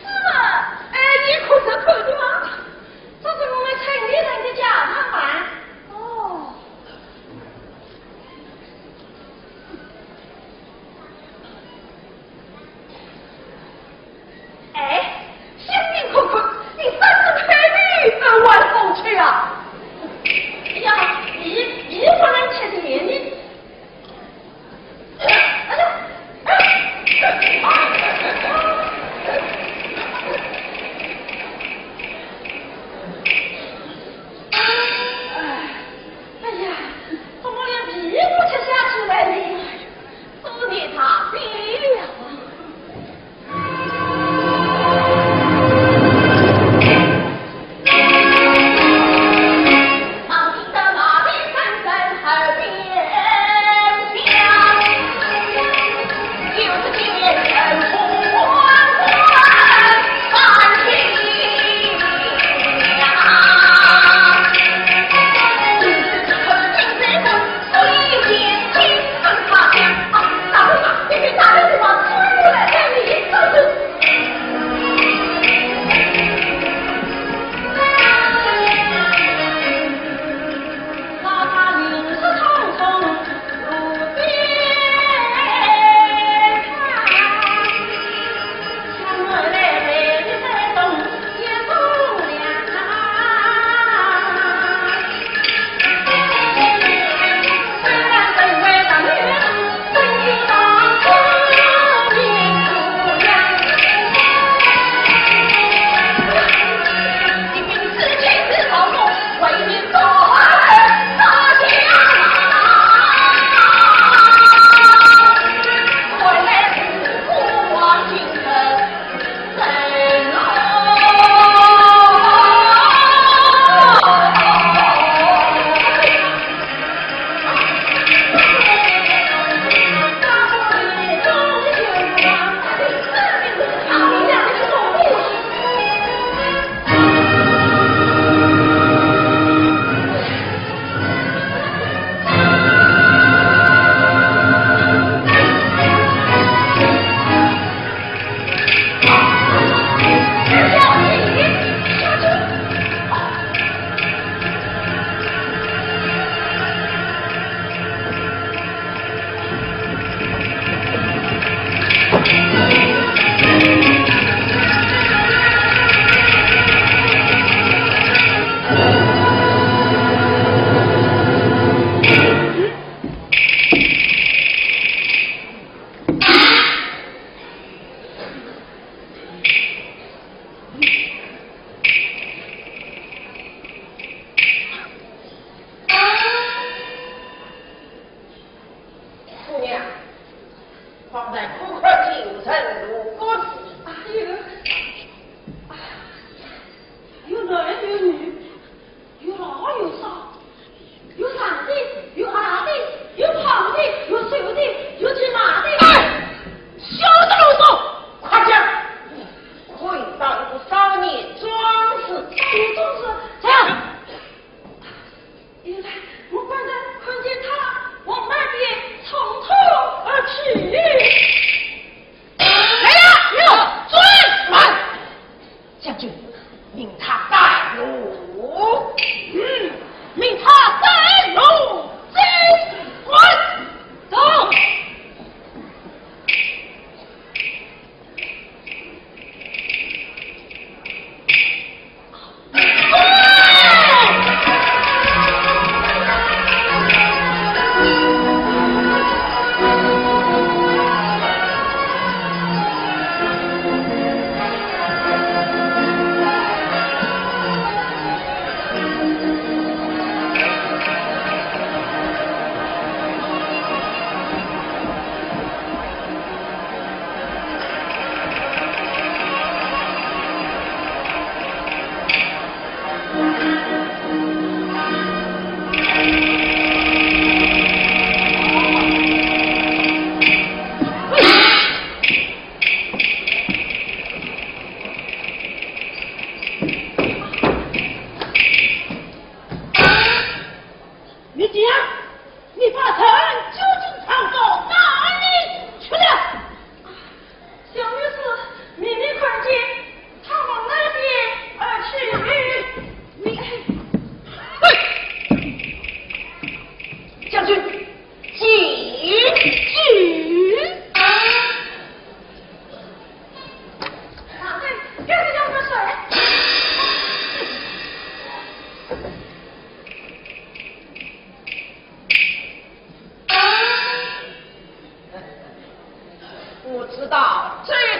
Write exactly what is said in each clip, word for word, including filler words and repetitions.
是啊，哎，你可是看的吗？这是我们城里人的家常饭。哦。哎，想你看看，你三十岁的都玩风趣啊？哎呀，你，你不能吃甜的。哎呀，怎么连皮都吃下去了呢？都是他逼的呀！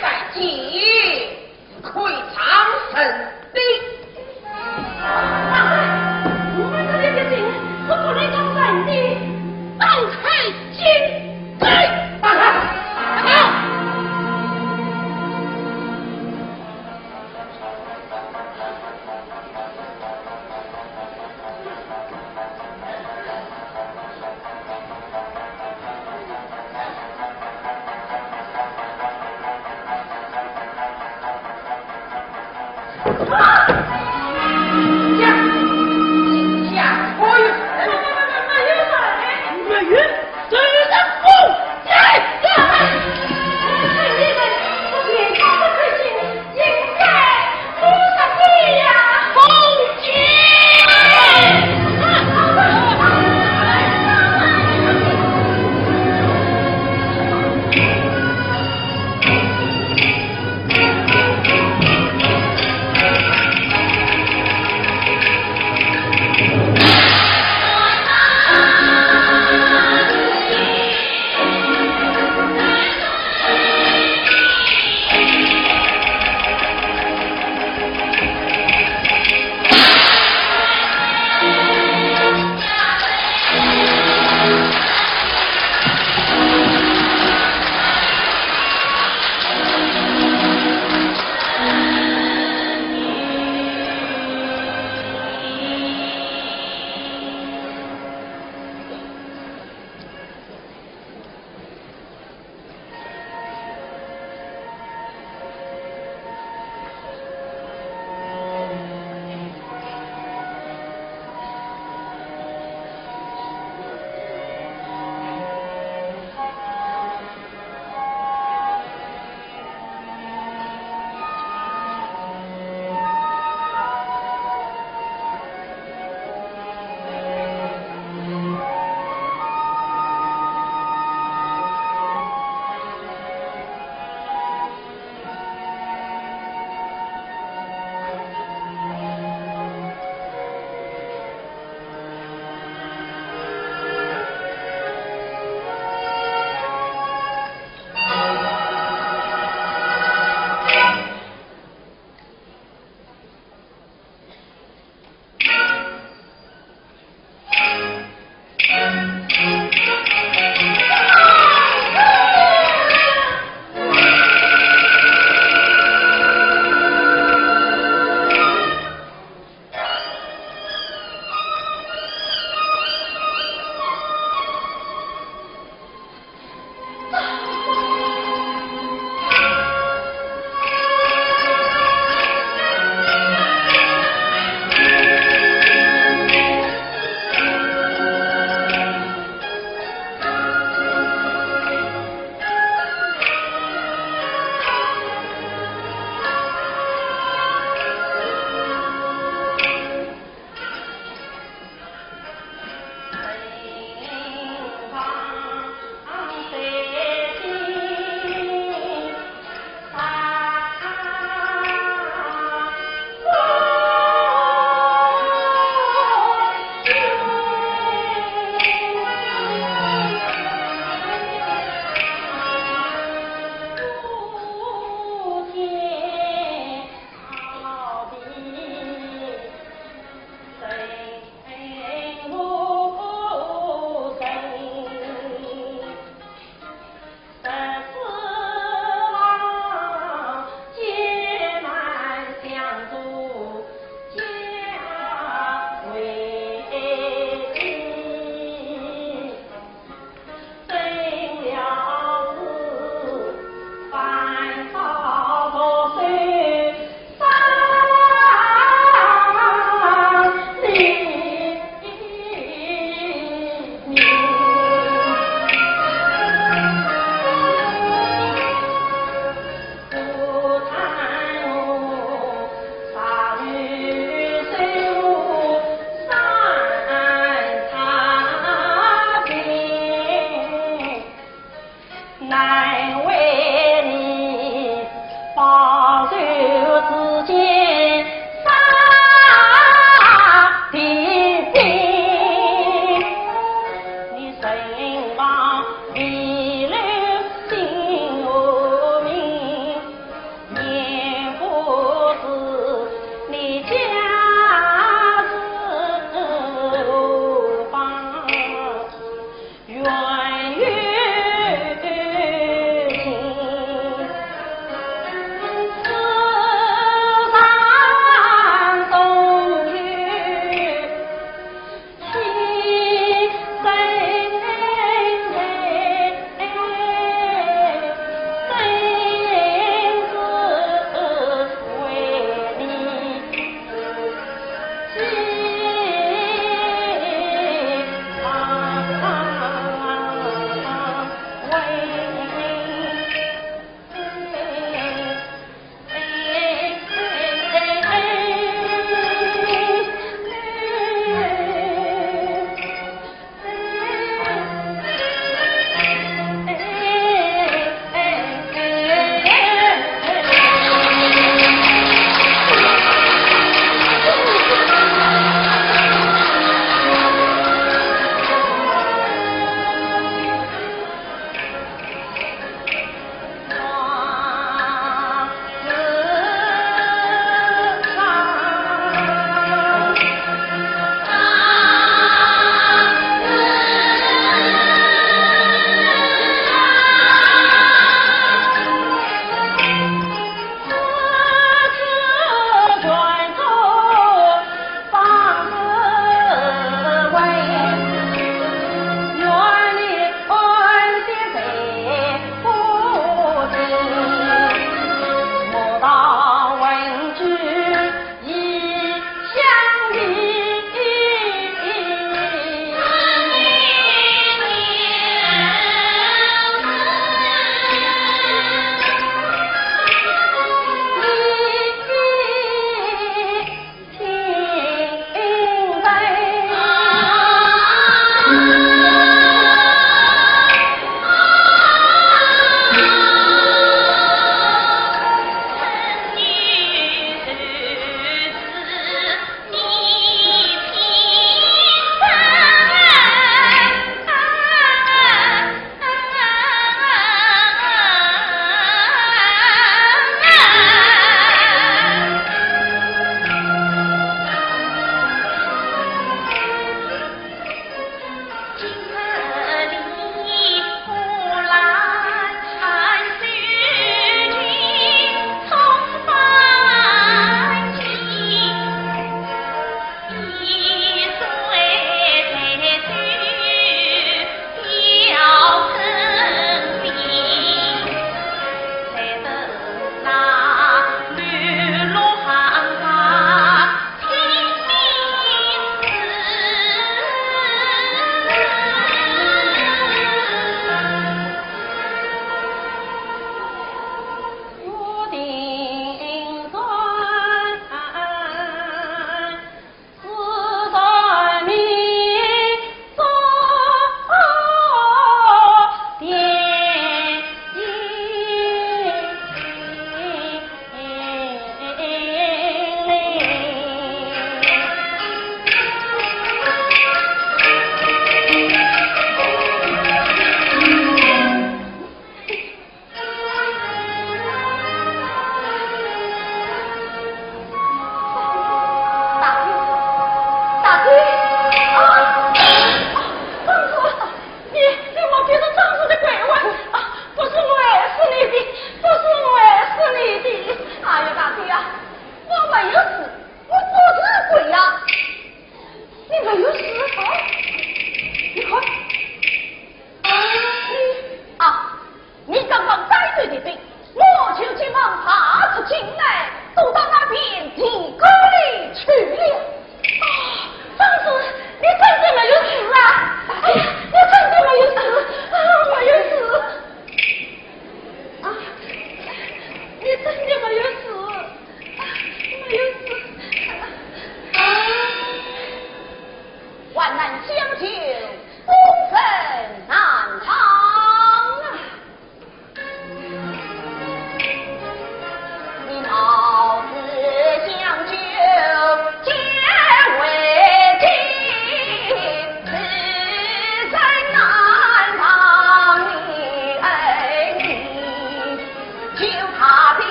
在前，可以上神的。我们这里的人，我不能上神的，放开金盖。打开，打开。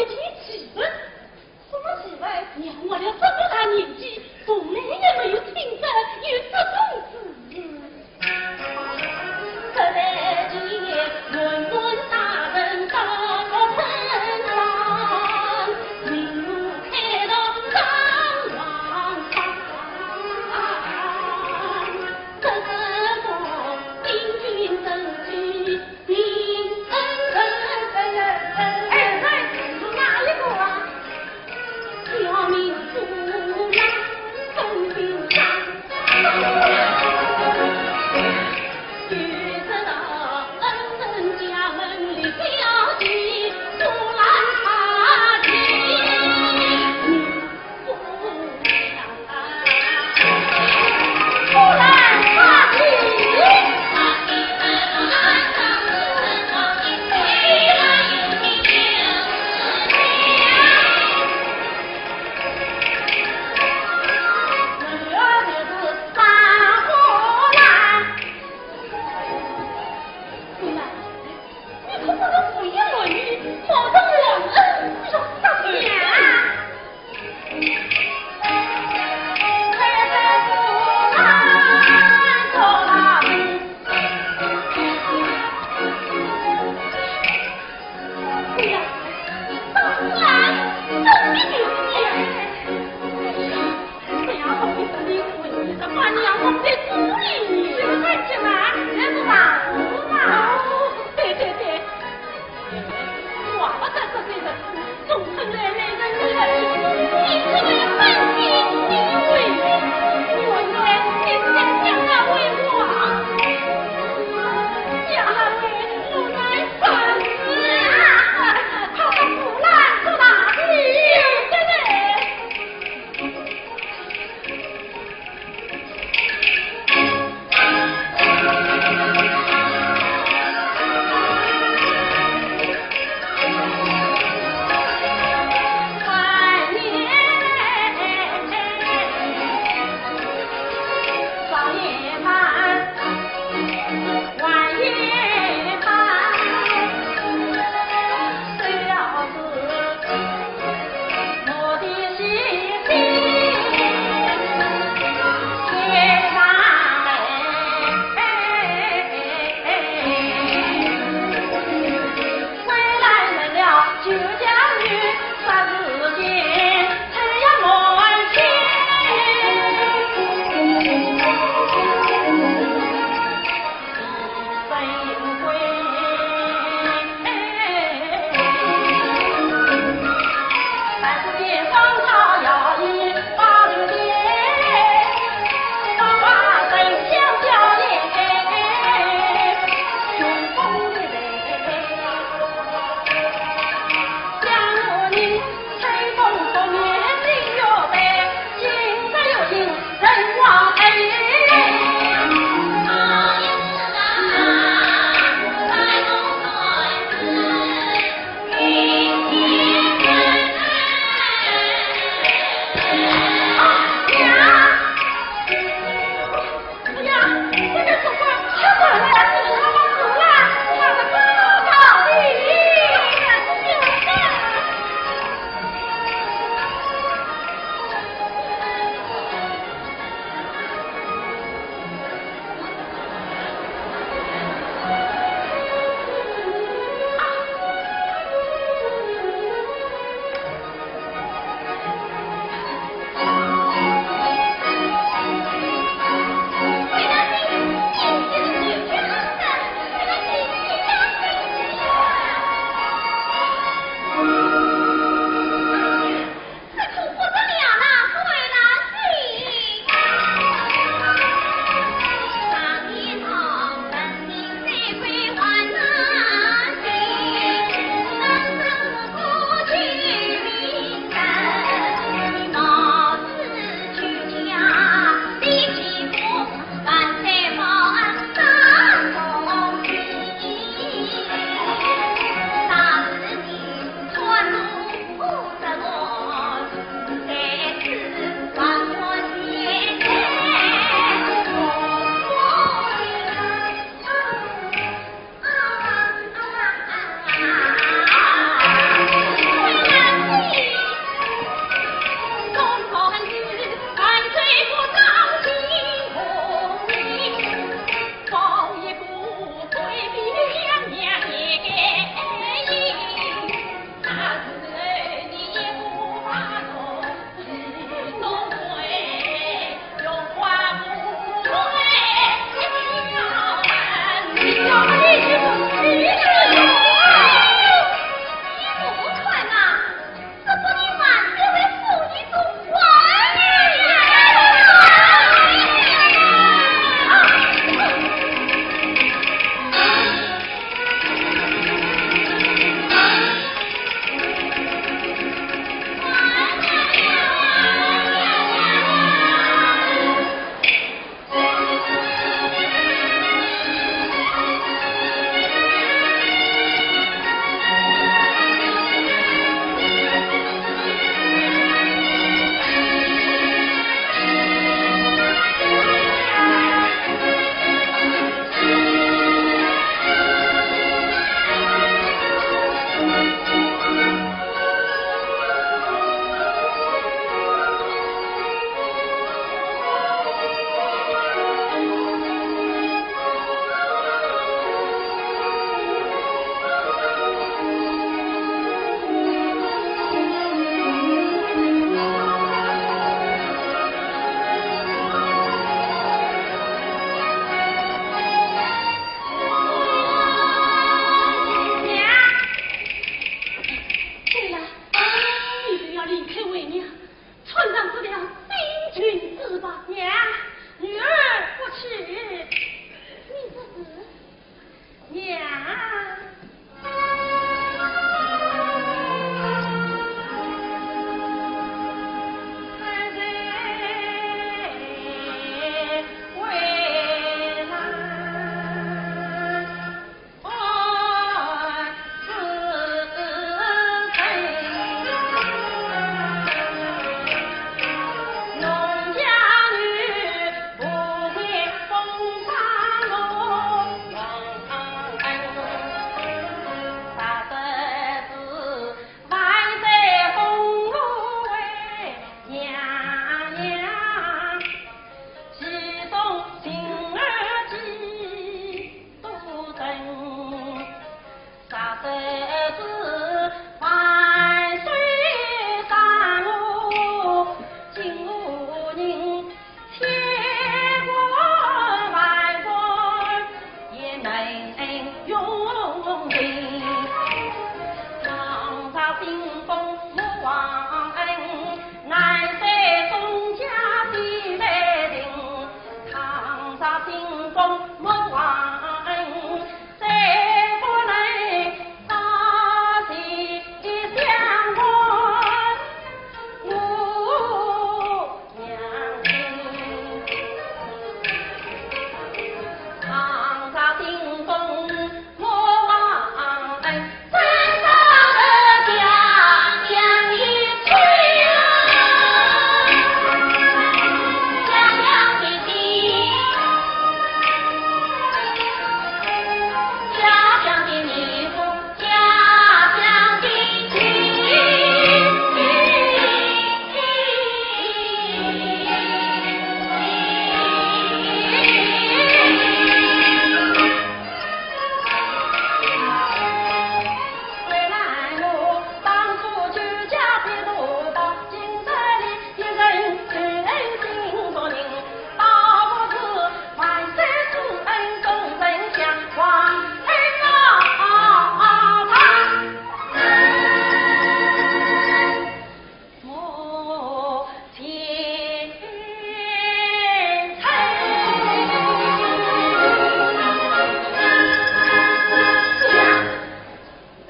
你气愤？什么气愤？娘活了这么大年纪，从来也没有听过有这种事情。哎，哎，是哪一个啊？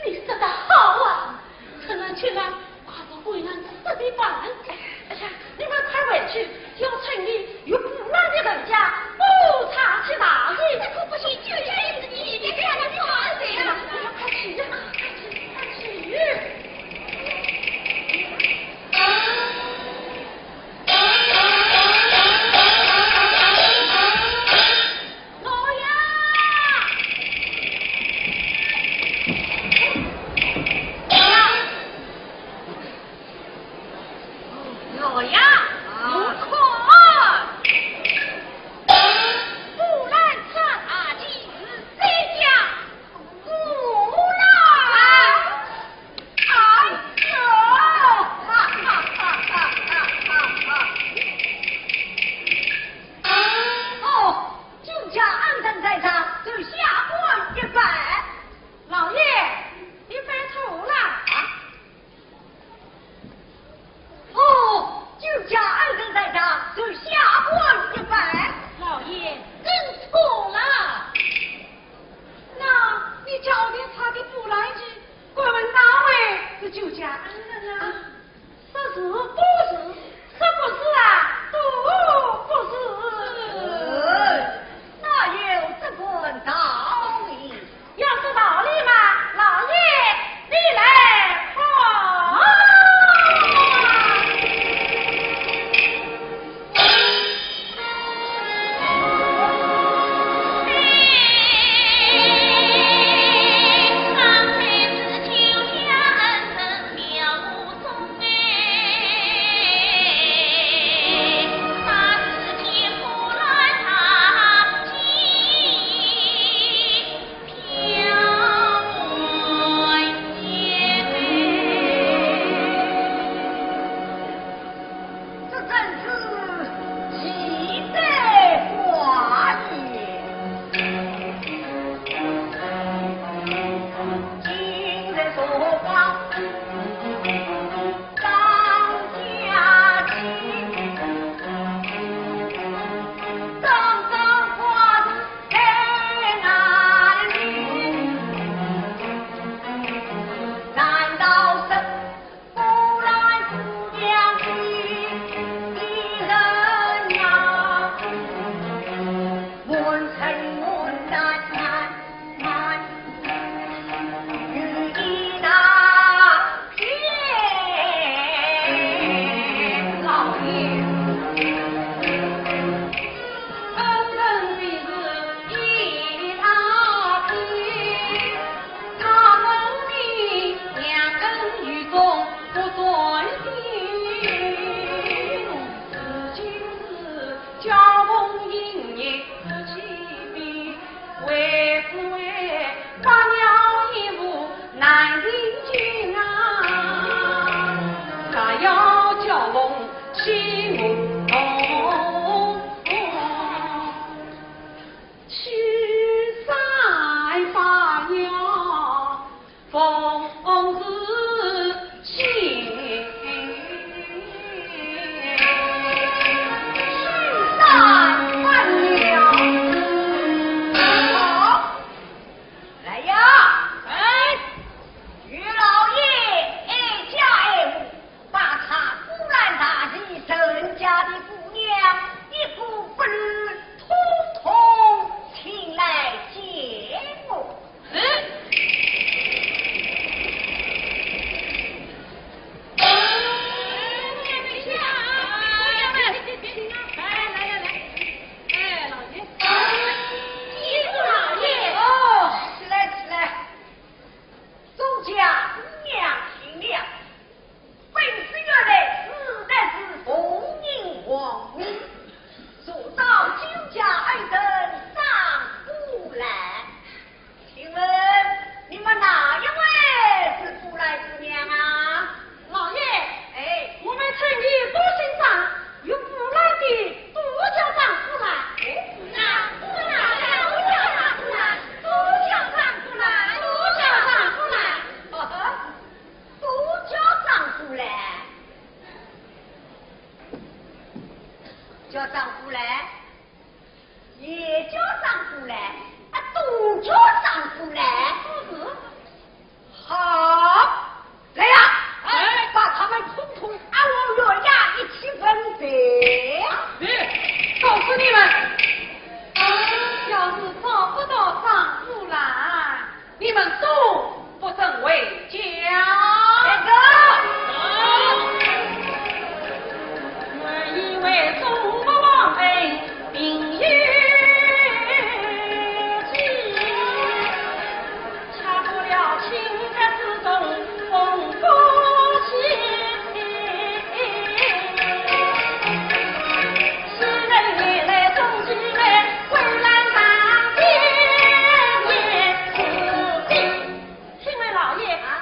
你说得好啊，趁人去了，快把贵人说的办。哎呀，你们快回去，要趁你有不让的人家，不差其他的。这可不行，就要你，你别让他去。哎呀，你们快去呀，快去，快去。老爷！老爷！啊！你看，不然他大的是谁家？ 不啦！哎呦！哈哈哈哈哈哈！哦，酒家安身在上，就下官一拜。老爷，你拜错了。啊？ 哦，酒家安身在上，就下官一拜。老爷，认错了。那你脚底擦的布兰吉，敢问哪位是酒家恩人啊？说是不是？说不是啊，都不是。哎，哪有这般道理？ 要说道理嘛，老爷，你来看。这真是奇哉怪也。今日所报 张家琪，刚刚挂在哪里？难道是布兰姑娘的人呀？满城满大街满 有一大片风是起。山关了。好，来呀！哎，与老爷哀家哀物，把他古兰大吉陈家的姑娘一个不留，统统请来见我。 嗯。哎，来来来，哎，老爷，哎，老爷。哦，起来起来，周家姑娘请了。 本是原来世代是逢迎王命，昨朝九家二等张古兰。请问你们哪一位是古兰姑娘啊？老爷，哎，我们陈家多姓张，有古兰的都叫张古兰。哦，那都叫张古兰，都叫张古兰，都叫张古兰。哦呵。 都叫张古兰，叫张古兰，也叫张古兰，啊，都叫张古兰。嗯，好，来呀，哎，把他们统统押往县衙一起问罪。哎，告诉你们，要是找不到张古兰， 你们都不准回家。这个。我以为中国王妃病有疾，恰不了清热之中风不息。 请问老爷，啊，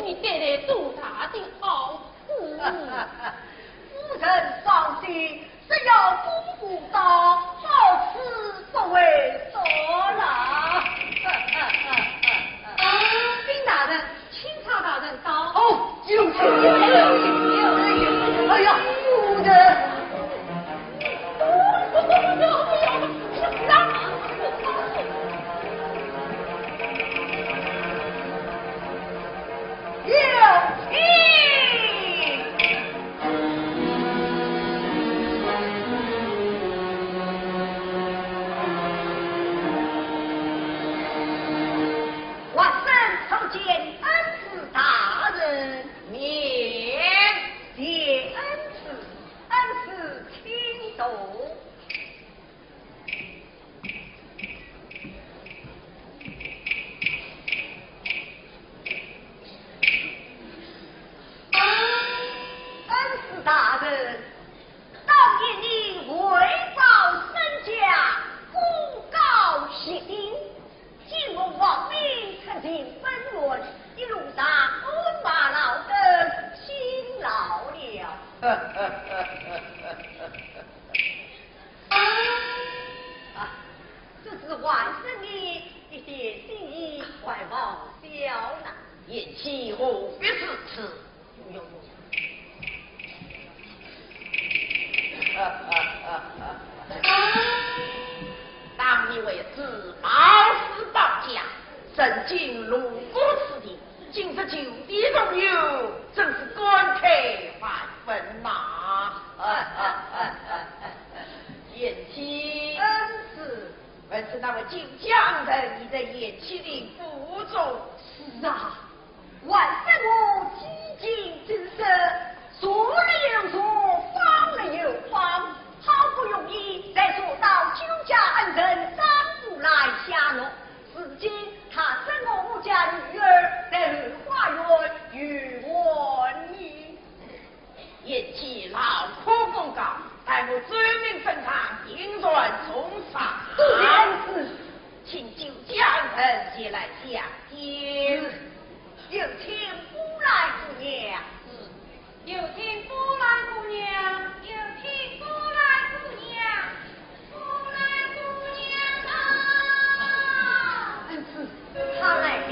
你带来多大的好事？夫人放心，只要公公到，好事不会少啦。禀大人，钦差大人到。哦，有请，有请，有请。哎呀，夫人。有请。王孙参见恩师大人。免。谢恩师，恩师请坐。 恩师大人，当年你为报身家，功高一等，今蒙王命出京奔源，一路上鞍马劳顿，辛劳了。啊，这是王孙的一点心意，还望笑纳。贤妻何必如此？当年为子冒死保驾，曾经路过此地，今日就地重游，真是感慨万分呐。贤妻。恩师。 而是那位九江人，已在贤妻的府中。是啊，还是我几近之身，坐了又坐，放了又放，好不容易才坐到九江恩人张府来下落。如今他生我家女儿在后花园游玩呢。 贤妻劳苦功高，待我奏明圣上，定然重赏。多谢恩师。请九江人前来相见。有请波兰姑娘。有请波兰姑娘，有请波兰姑娘。 恩师，她来了。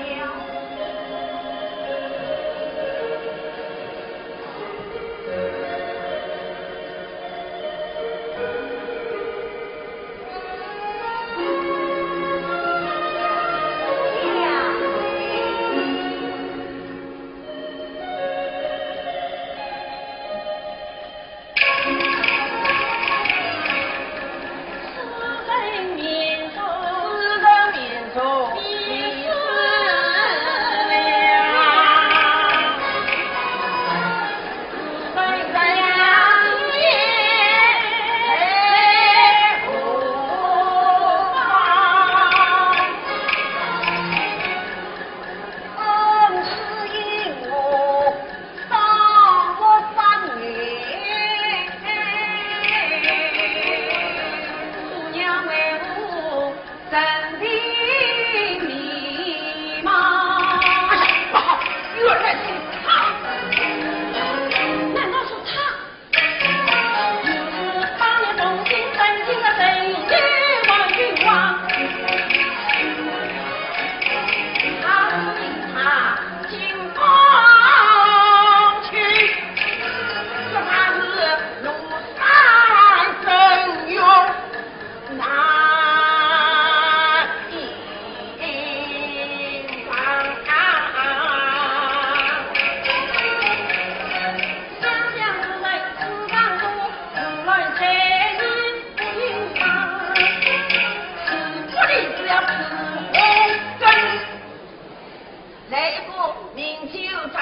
哎呀，不好，原来是他！难道是他？ 来一个名酒再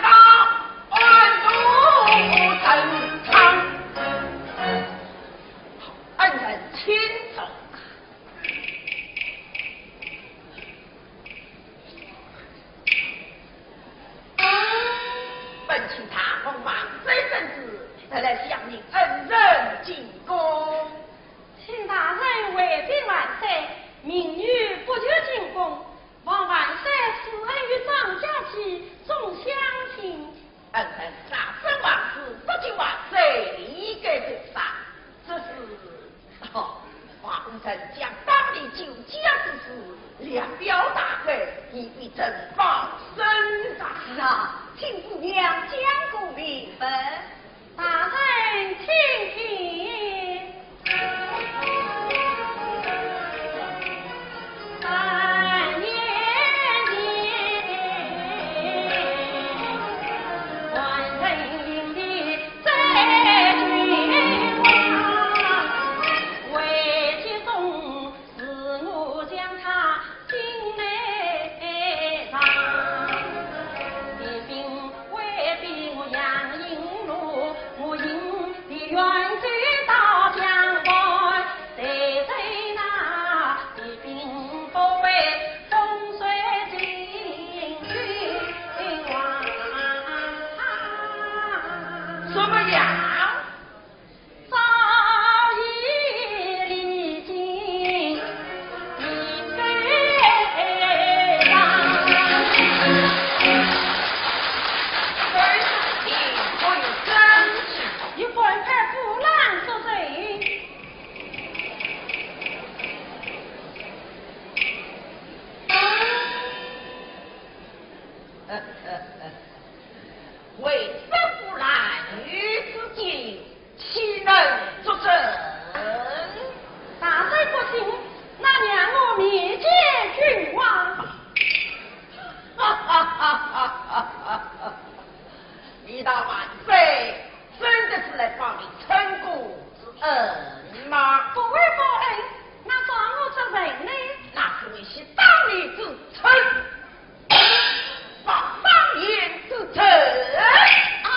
高，暗度陈仓。恩人请坐。 本卿大蒙王孙正旨，特来向您恩人进宫。请大人回禀万岁，民女不求进宫，望万岁赐恩于张家表大会，以备朕放生啊。是啊，请姑娘讲个明白。大人请听。三年前，官人领的这句话，为其中 是我将他进来上，李靖威逼我杨银路，我引的元帅到江湾，谁知那李靖不会风水进君王。怎么样？ 早已离京，已非常。本是听闻真情。与官派腐烂作贼。为夫腐烂女子见 岂能作证？大人不信，那让我面见君王。哈哈哈哈哈哈！李大万岁，真的是来报你称功之恩吗？不会报恩，那状我怎么呢？那是为昔当年之臣， 放方言之臣。啊，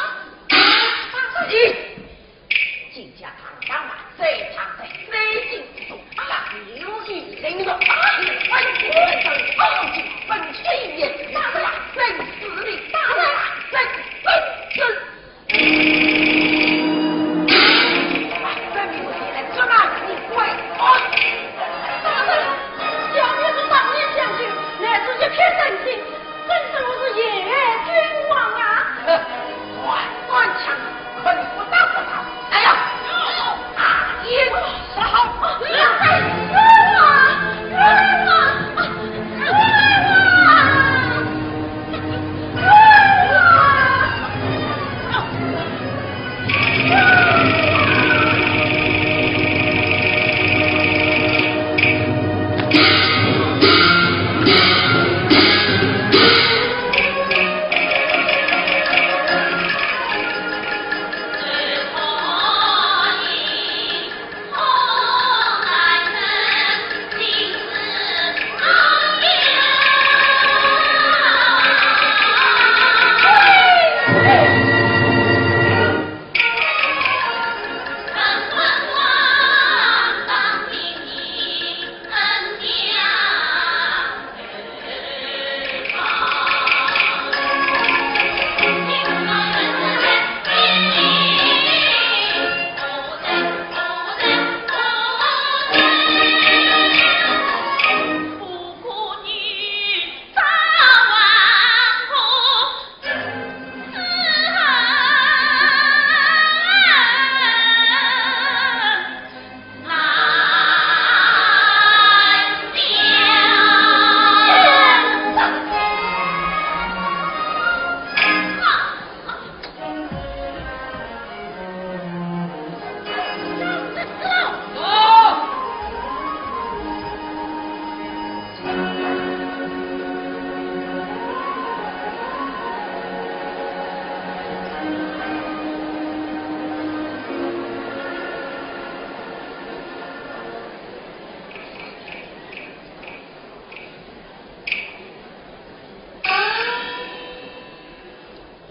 大人。你竟假堂上万岁，藏在水井之中，那是有意凌辱，大逆不道，放进本县，那是万岁赐令，大人万岁圣旨。 大人，小女子当年相救，乃是一片真心，怎说我是陷害君王啊？哼，官官相护，肯不打不打。哎呀，大爷，不好！冤枉，冤枉，冤枉！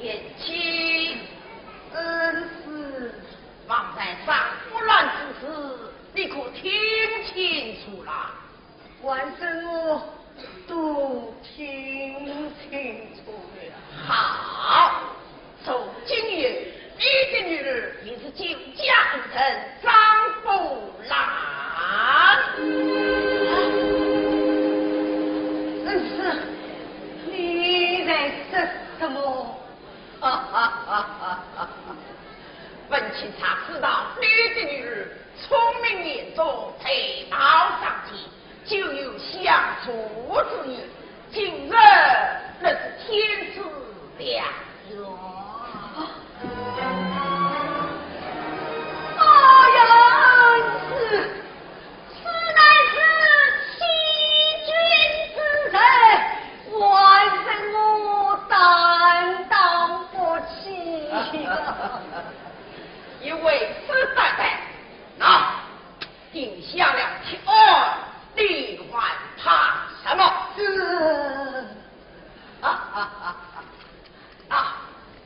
贤妻。恩师。方才上腐烂之事，你可听清楚了？官人我都听清楚了。好，从今以后，你的女儿也是救驾之人，张不兰。恩师，你在说什么？ 哈哈哈哈哈！本卿常知道你的女儿聪明言多，才貌双全，就有想父之意，今日乃是天赐良缘。哎呀，恩师，此乃是欺君之罪，还请我担当不起呀。你为师担待，那 定下了铁案，你还怕什么？是。哈哈哈哈！啊，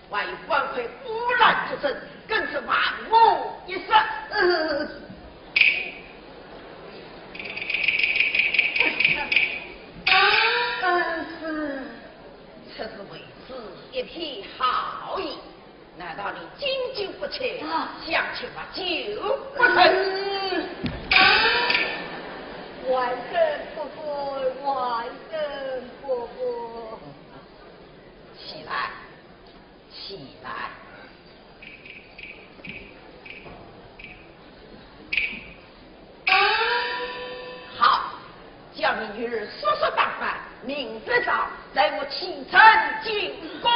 还有官魁乌兰之争，更是万无一失。嗯。恩师。此事为师一片好意， 难道你经久不屈，啊，想去把酒不成？嗯，啊，还审不过，还审不过。起来，起来。 好，叫你女儿速速打扮，明日早带我启程进宫。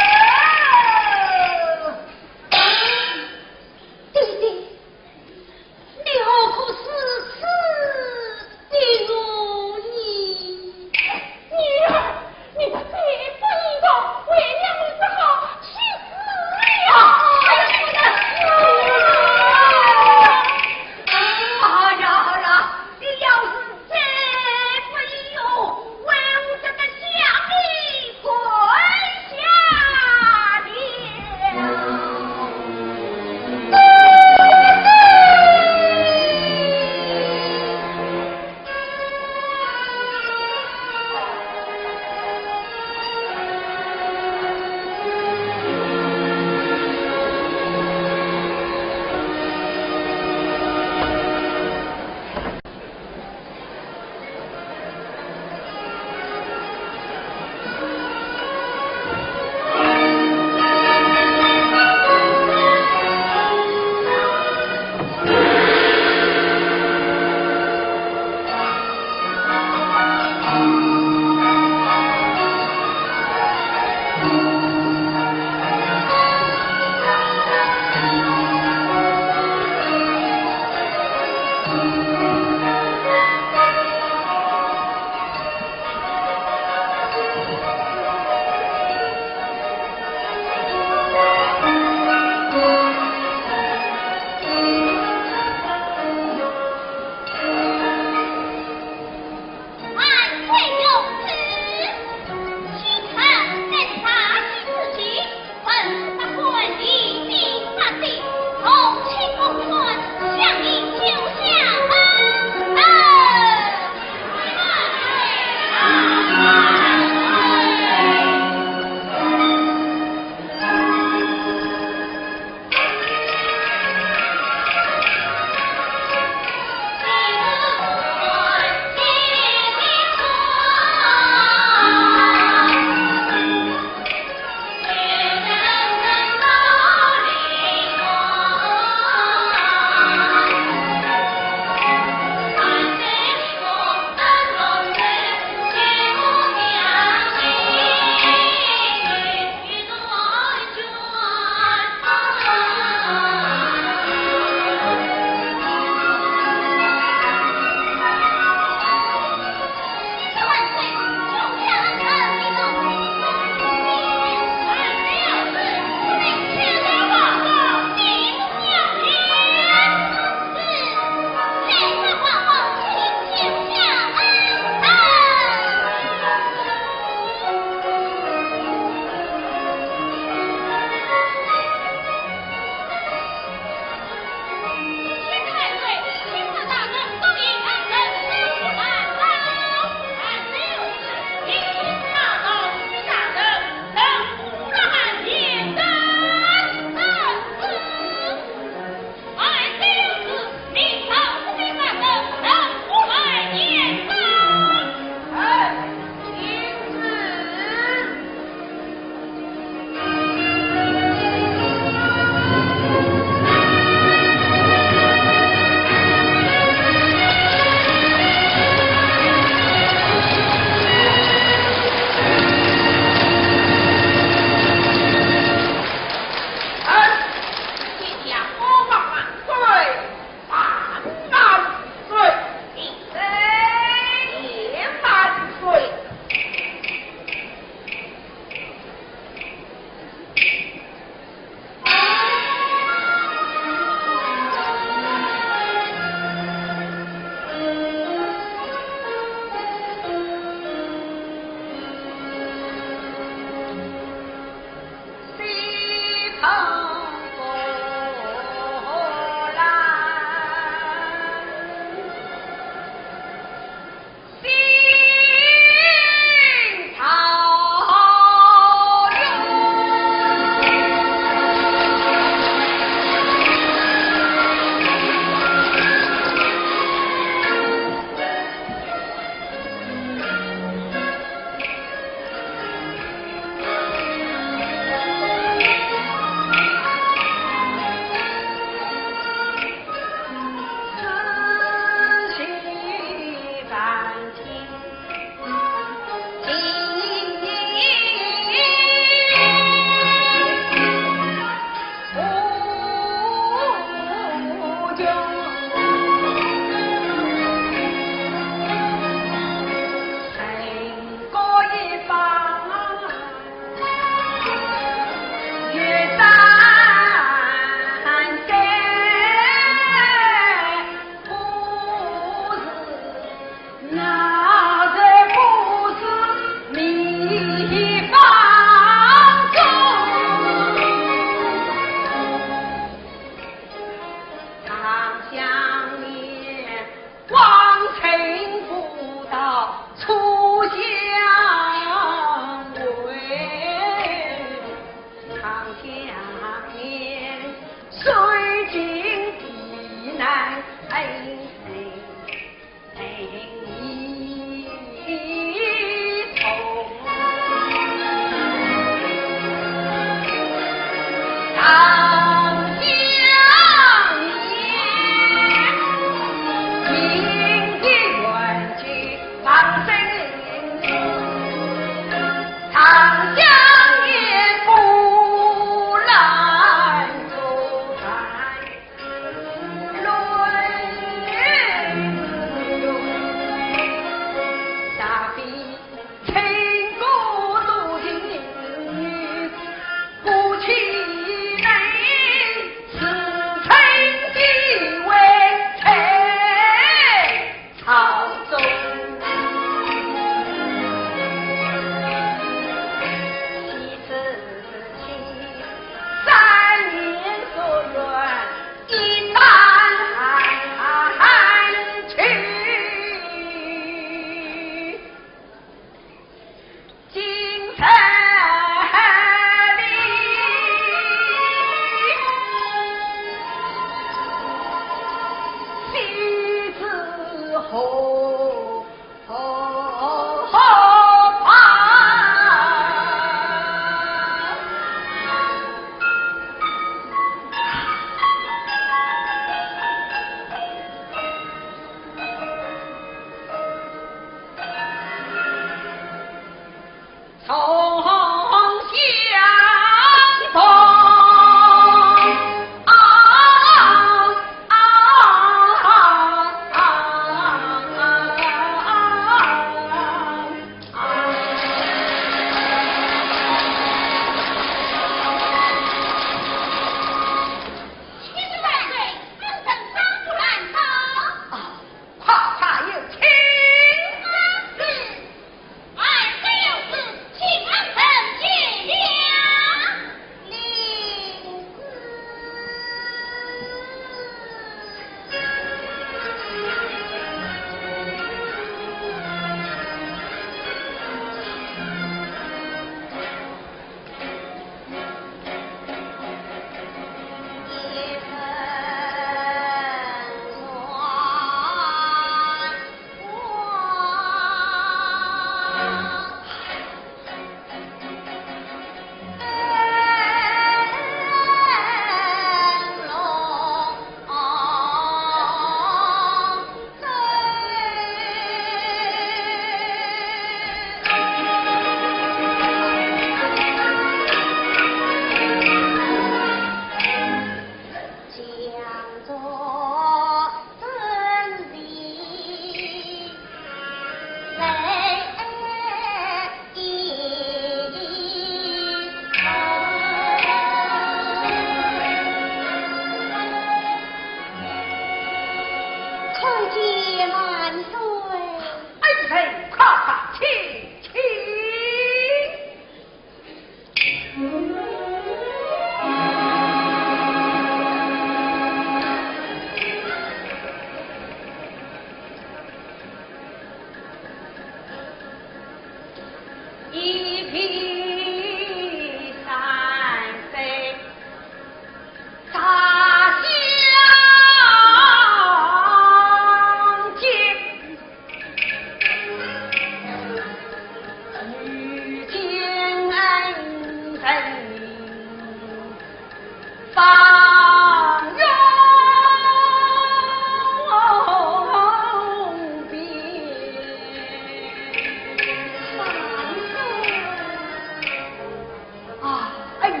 啊，恩人，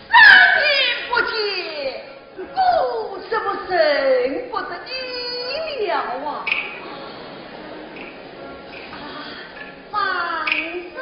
三年不见， 我怎么认不得你了啊？啊，方叔。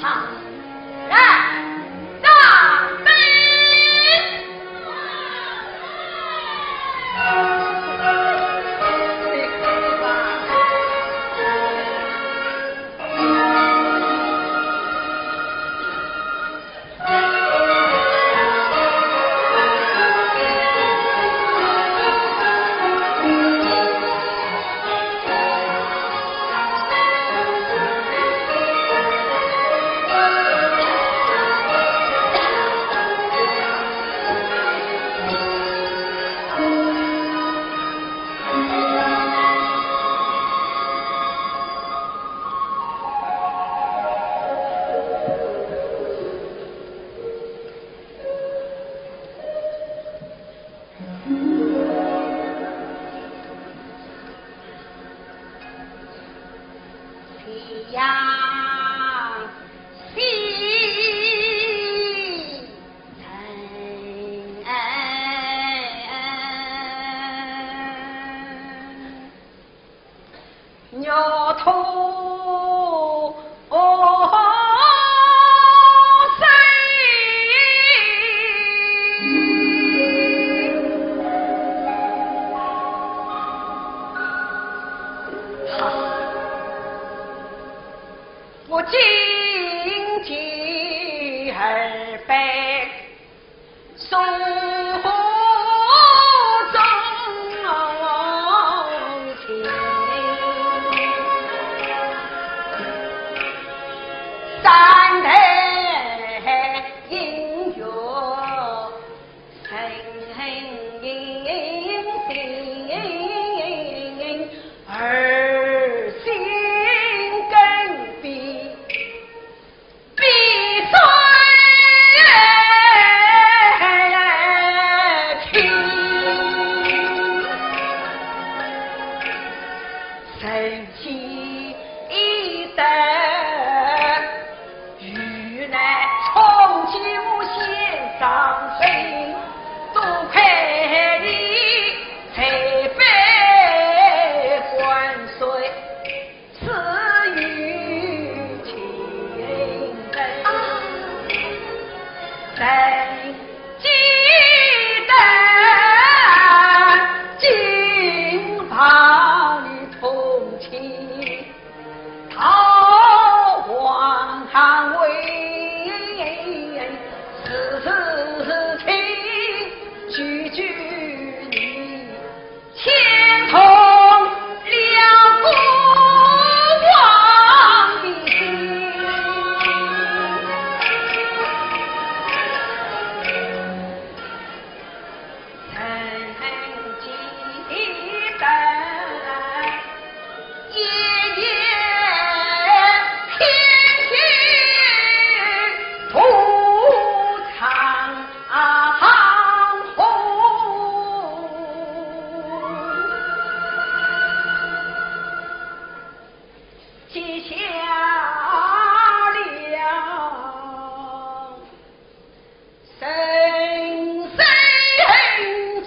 来，上杯。我今见二伯 送终情。三代姻缘，人心二心更比。 比谁轻。人间一得，遇难从九仙上身，多亏你才被万岁 赐予情人，谁记得金榜同期，桃花为事情，句句你 牵动了孤王的心。曾记得夜夜偏偏独唱 啊，红红，记下了人生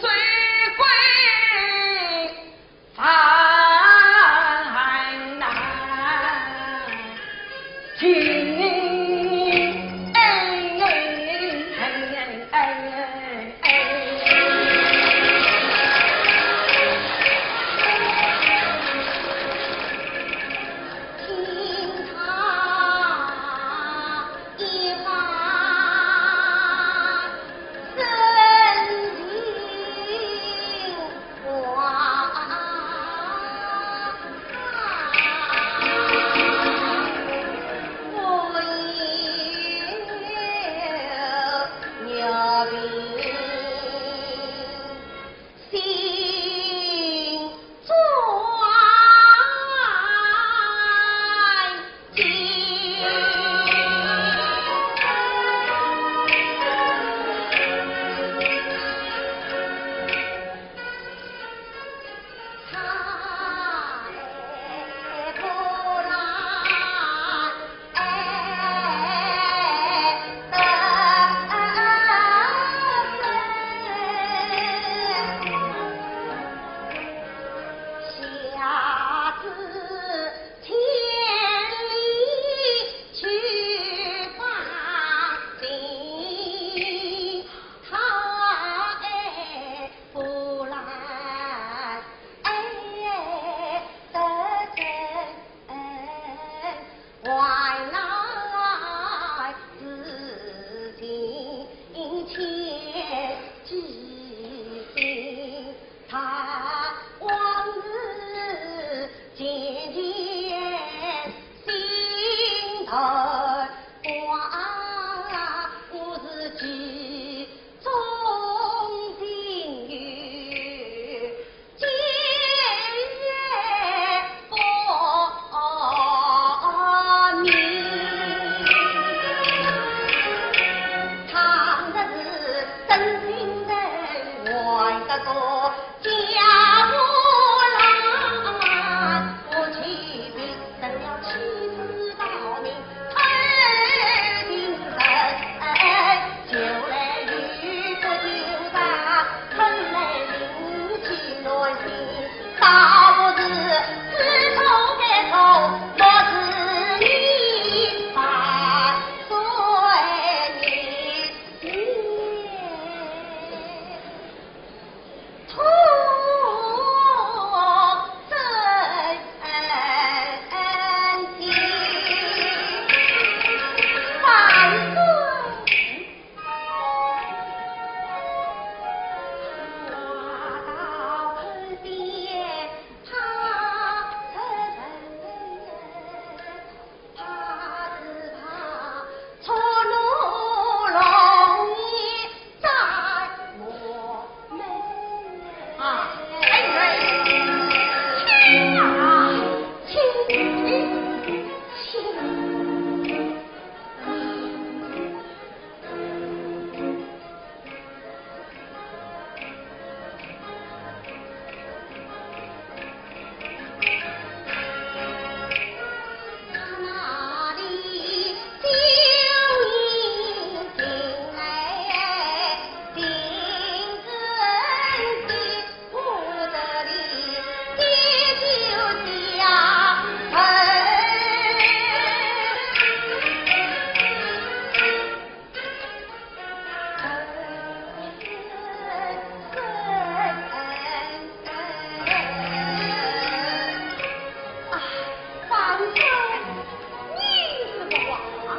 最贵 烦难尽。原来事情千机心，他往事渐渐心头挂，我是记 中心有，今夜不眠。倘若是真心的，还得个家和郎，我岂必 等了妻子到命，偷情人，就来与不就哉，怎奈另起乱心，倒不如知错改错，莫自己把罪孽。 啊，哎呀，亲啊，亲，亲，亲。啊，方卿，你是个王啊！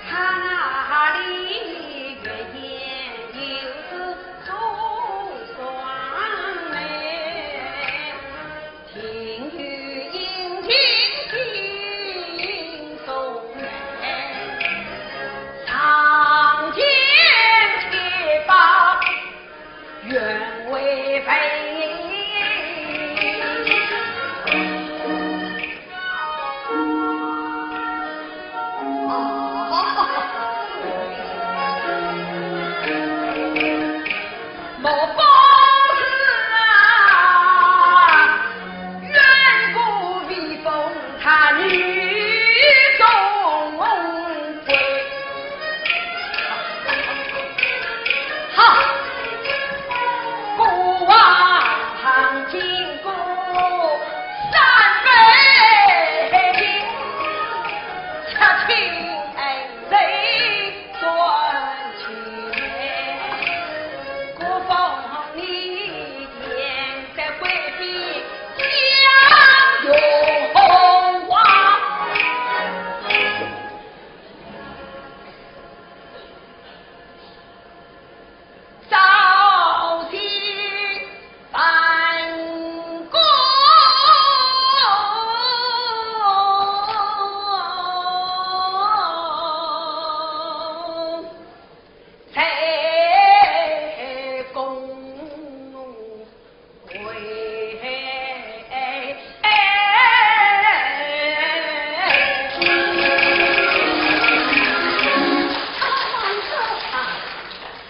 他那里月夜有座双眉， 庭院映晴心中美，床前七宝愿为陪。啊， 莫不是啊，远古避风他女中贵。哈，孤王经过三杯，七情谁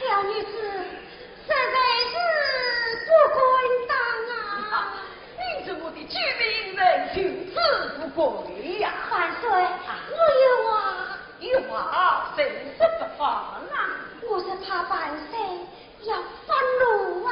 小女子 实在是不敢当啊！你这么的机灵人，就是不敢呀。万岁，啊，我有话。有话，正说不妨啊。我是怕万岁要发怒啊。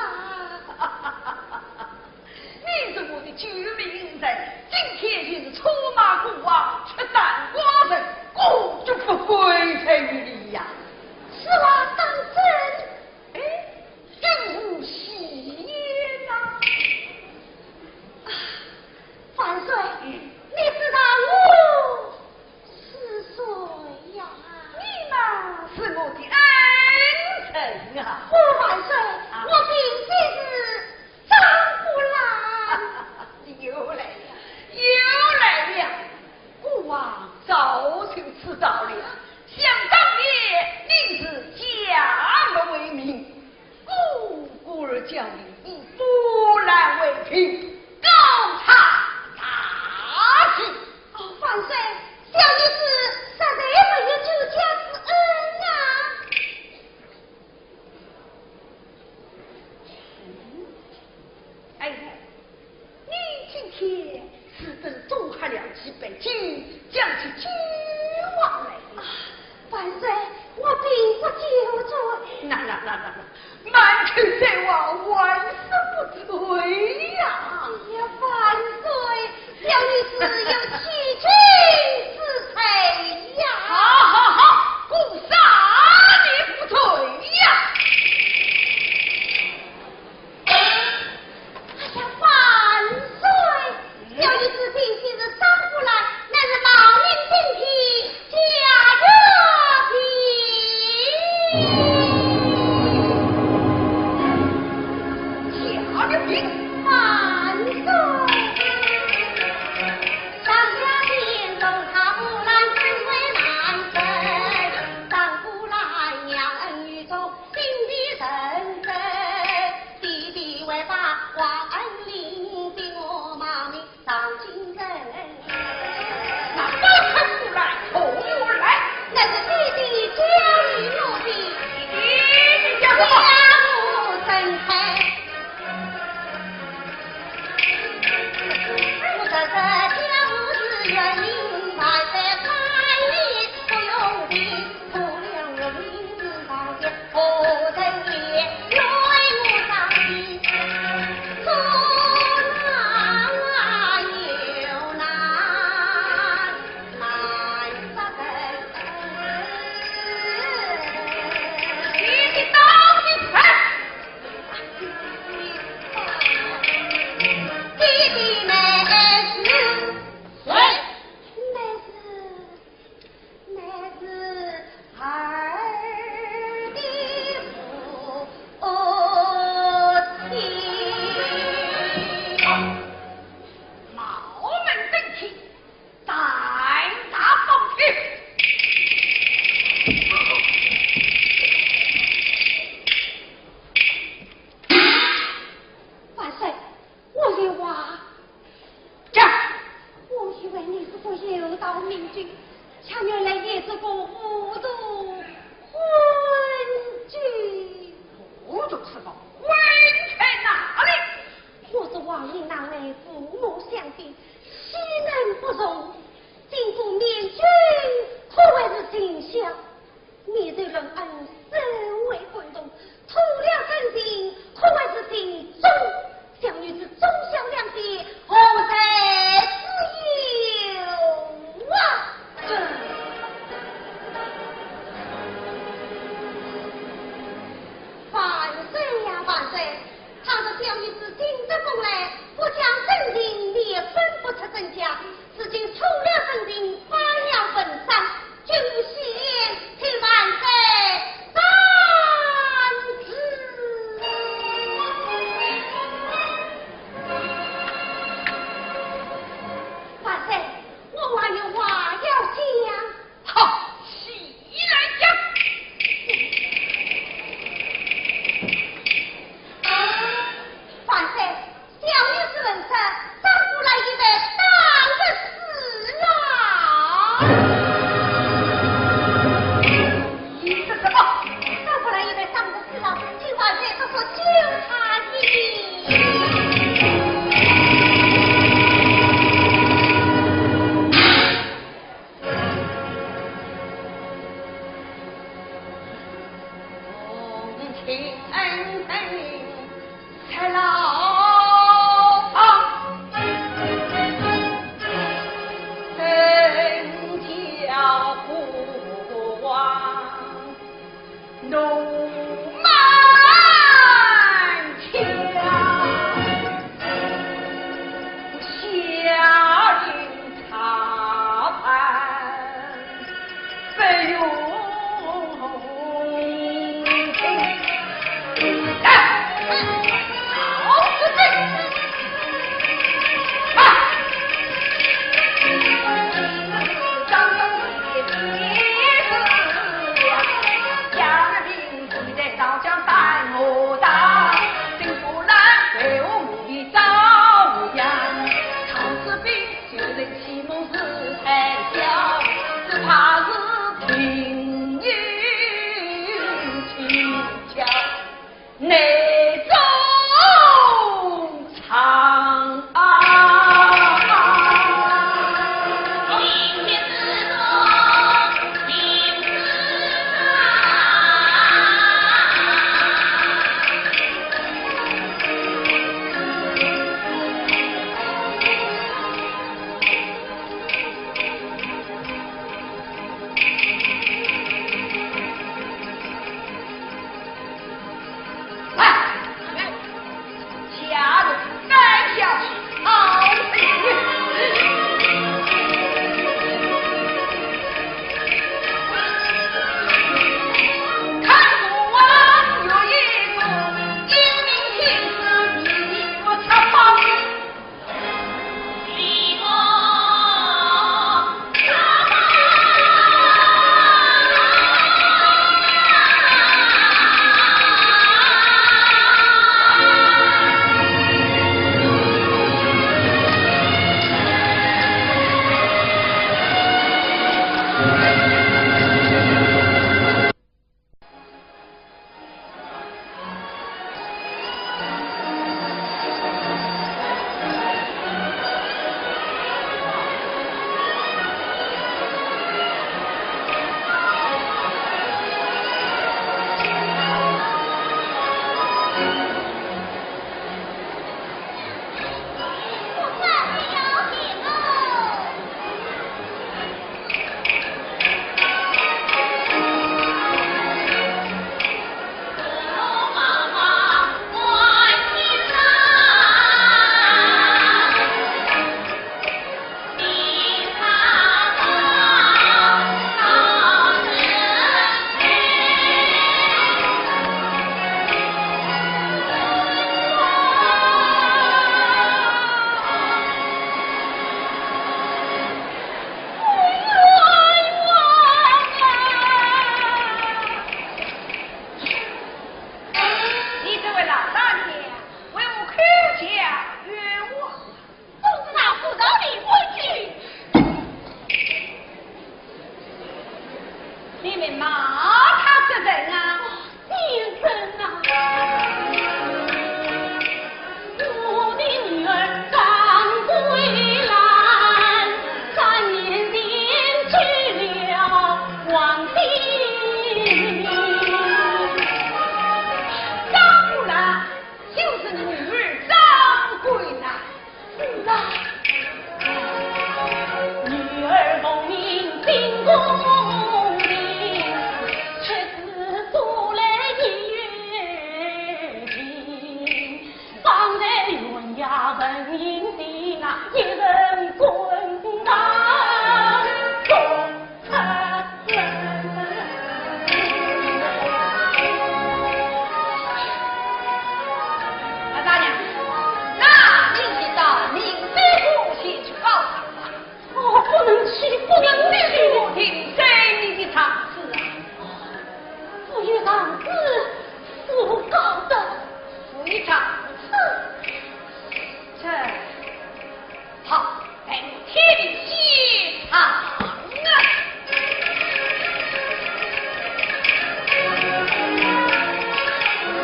天是等多喝了几杯酒，将其救回来的。啊，万岁，我并不酒醉。那那那那那，满口才话，万死不醉呀！哎呀，万岁，小女子有七情之罪呀！好好好，姑杀你不醉呀！ 哎呀，万岁！小女子今天是上不来，乃是冒名顶替，假借病。假借病？万岁！上下殿中他不拦，怎为难分？上不拦，娘恩于中，心地深深。 弟弟为把王恩领，逼我冒名上京城。那包拯出来，何由来？那是弟弟教育我的。弟弟教育我。我怎开？我这是家务事，园林万岁开理不用的。 乃是儿的父亲。冒名顶替，胆大包天。万岁， 我有话。讲。我以为你是个有道明君，却原来也是个糊涂昏君。糊涂是个昏君哪里？我是王爷那位父母相比，岂能不从？今日面君可谓是尽孝， 你虽论恩，身为官中，吐了真情，可谓是尽忠。小女子忠孝两全，何罪之有啊？这，万岁呀，万岁！倘若小女子进得宫来，不讲真情，你也分不出真假。如今吐了真情，反了文章， 君先替万岁斩应的那一人滚蛋滚蛋。啊，大娘，那你到明德府去告状吧。哦，不能去，不能去。明德府定罪你的场子啊。不有场子，是我告的。不有场子。这 好，待我替你写上啊。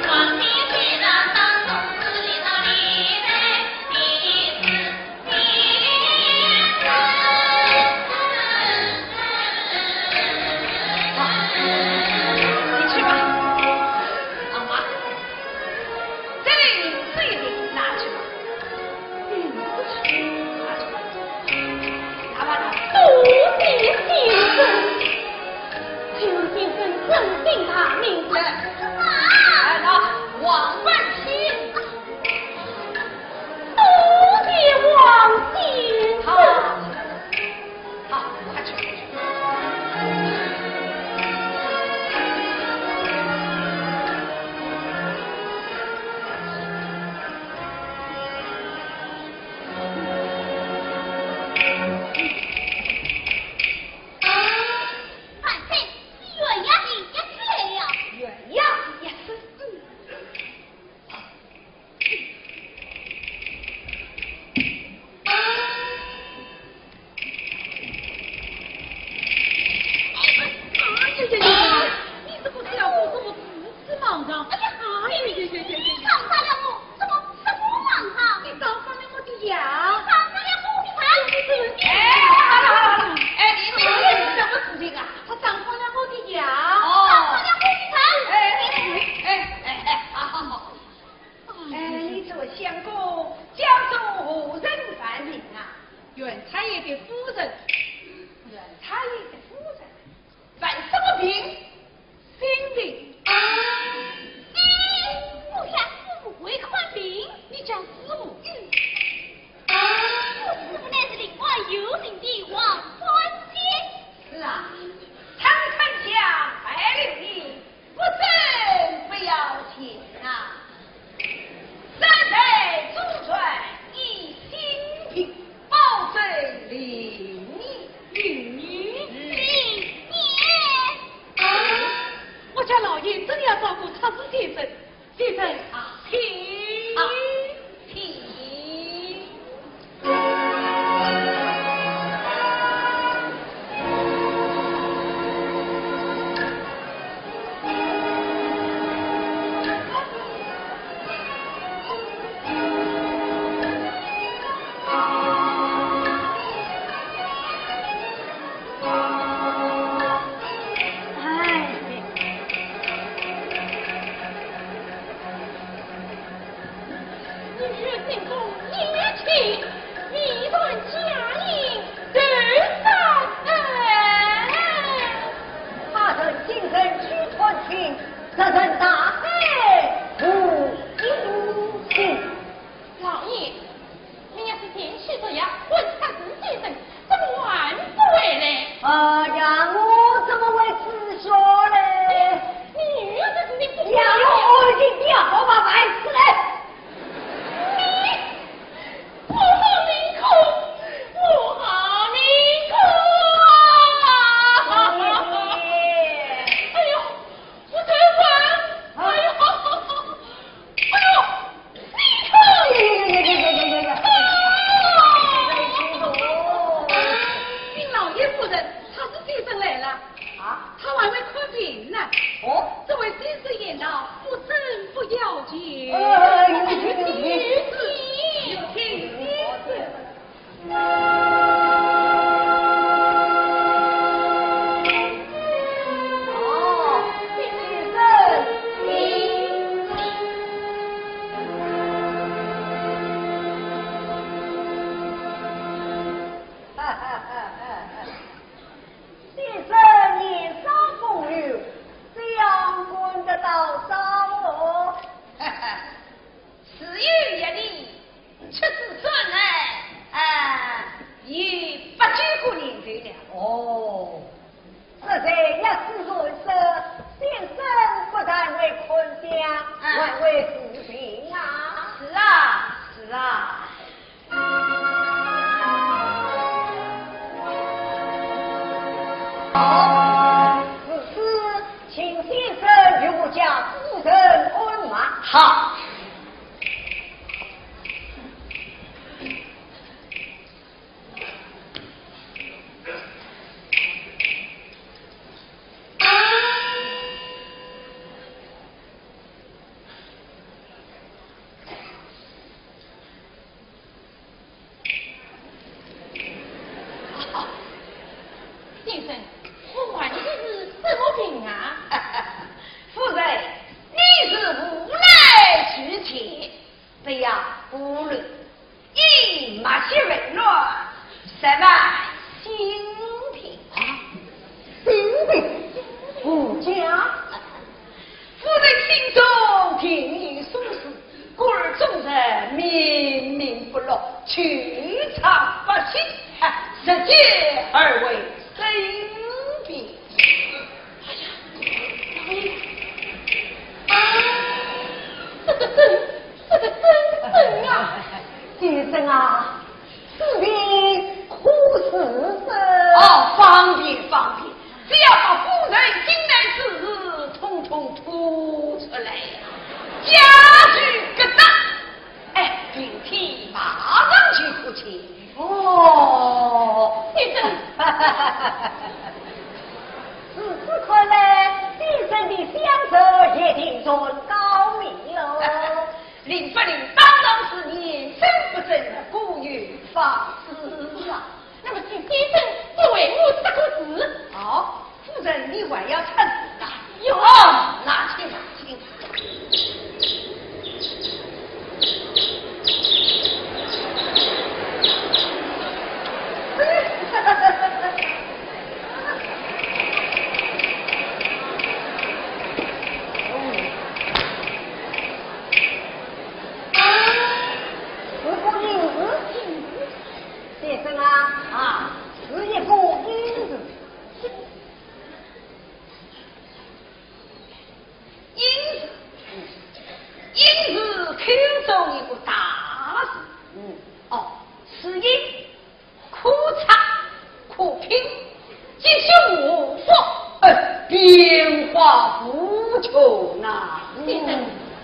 好，你去吧。好吧，这里水的拿去吧。 多谢先生，求先生正听大名。哎，那王万喜。多谢王先生。好，好，快去，快去。 啊，万岁，是县衙的押司来了。县衙的押司？嗯。啊。 哎呀呀呀呀！你这个小鬼怎么如此莽撞？哎呀，哎呀呀呀呀呀！你打伤了我，怎么这么莽撞？你打伤了我的牙。你打伤了我的牙。你这个……哎，好了好了好了，哎，你这个是什么事情啊？他打伤了我的牙。哦。打伤了我的牙。哎，哎，哎，哎，好好好。 哎，你这位相公叫做何人犯人啊？县太爷的夫人。县太爷的夫人，犯什么病？心病。啊，咦，我家师父会看病。你家师父？嗯。啊，我师父乃是灵官有名的王万喜。是啊，常看相拜留医， 不诊不要紧啊。三代祖传医心病，保证灵医。灵医？灵医？啊，我家老爷真的要照顾蔡司先生，先生啊，请。啊，请。 女儿心中一气，未断佳音头上。他人今日去探亲，这人大概无音信。老爷，你要是前去捉妖，问蔡司先生，怎么还不回来？哎呀，我怎么会知晓嘞？哎，你女儿这是你不要，我已经要好把饭吃了。 你，我好命苦，我好命苦啊！哎呦，我头昏，哎呦，哎呦，心痛！哎呀呀呀呀呀呀呀！哎呦，禀老爷夫人，蔡司先去唱八戏，哎，直接而为生病。哎呀，啊，这个真，这个真神啊！先生啊，此病可是真？哦，方便，方便，只要把夫人今日之事统统吐出来，家具各搭。 哎，明天马上就可去。哦，先生。如此看来，先生的相术一定算高明喽。灵不灵，当然是验证不证，故有方子啊。那么，请先生再为我说个字。好。 夫人，你还要出字啊？有。哦，拿去，拿去。是个印字，先生啊，啊，是一个印字。 印字，印字口中一个大字。嗯。哦，是印，可拆可拼，吉凶祸福，呃，变化无穷呐。先生，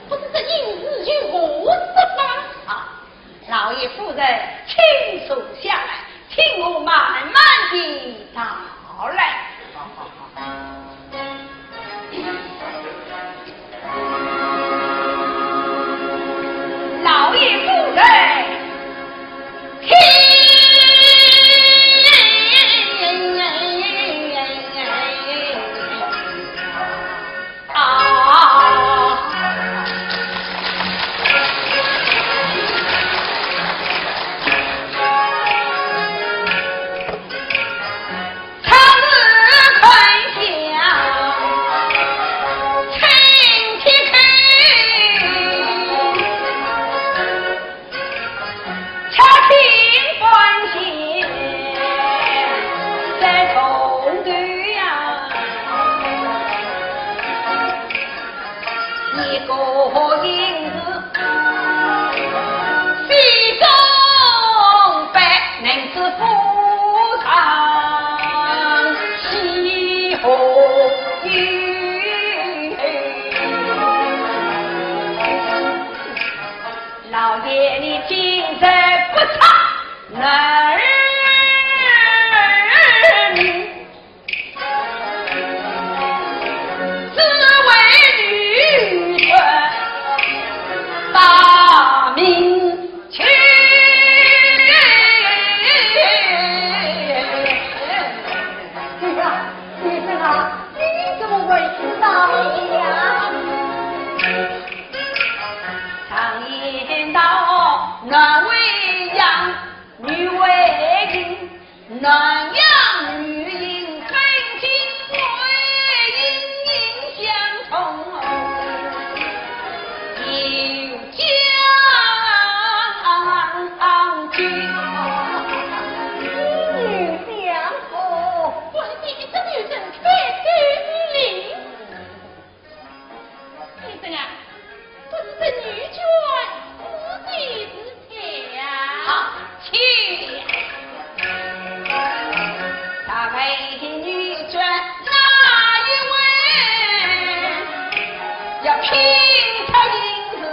不知这印字如何说法？啊， 老爷夫人，请坐下来，听我慢慢地道来。老爷夫人，请。 啊。一个印字，非中百，能知夫上喜何意。 老爷，你今日不测男女，只为女权大明君。哎呀，先生啊，你怎么会知道的呀？ 常言道，男为阳，女为阴，男阳女阴，本性归阴阳相同，有讲究。阴阳相同。我的姐姐，这女人太机灵。 先生啊，不知这女眷是谁之才啊？好，请。大概女眷哪一位？要拼出名字，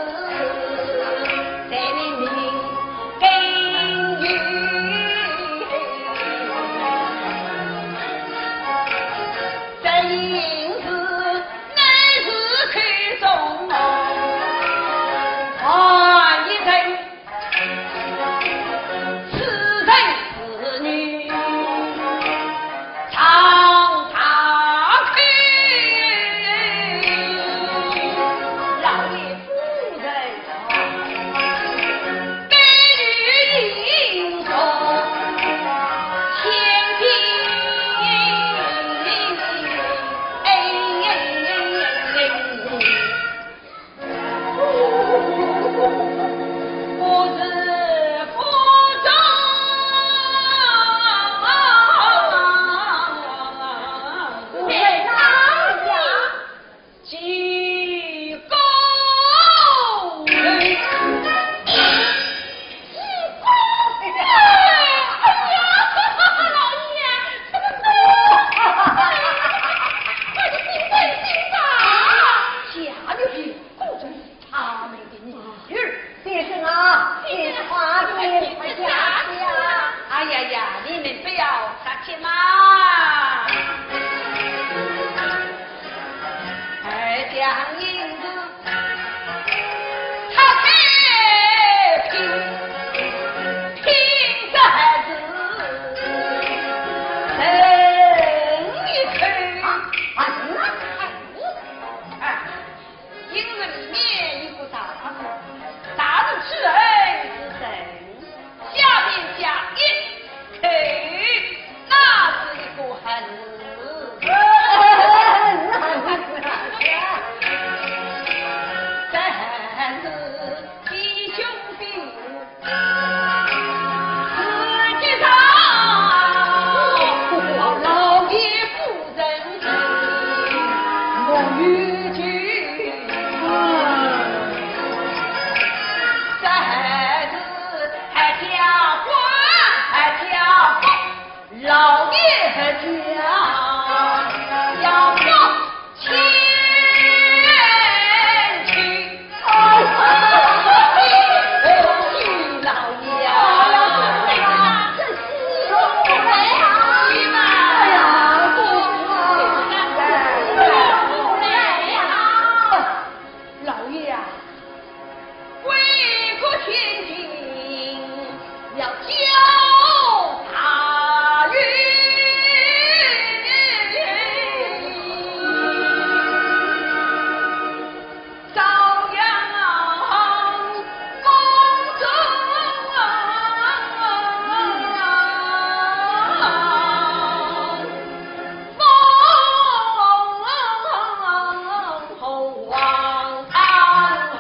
才能名根源。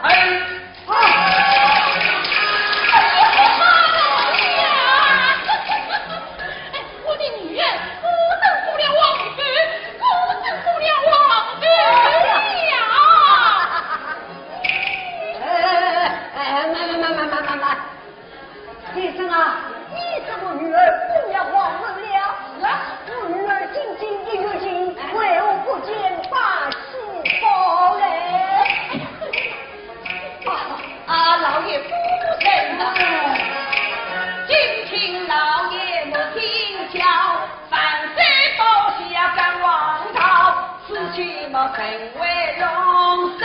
哎，我的女儿果真做了皇后，果真做了皇后了。哎，哎，哎，慢，慢，慢，慢，慢，慢，慢。先生啊，你说我女儿做了皇后了？是啊，我女儿金金玉玉金，为何不见百喜报嘞？ 啊，老爷夫人啊，今天老爷没听巧，万岁保驾赶王朝，此去么成为龙山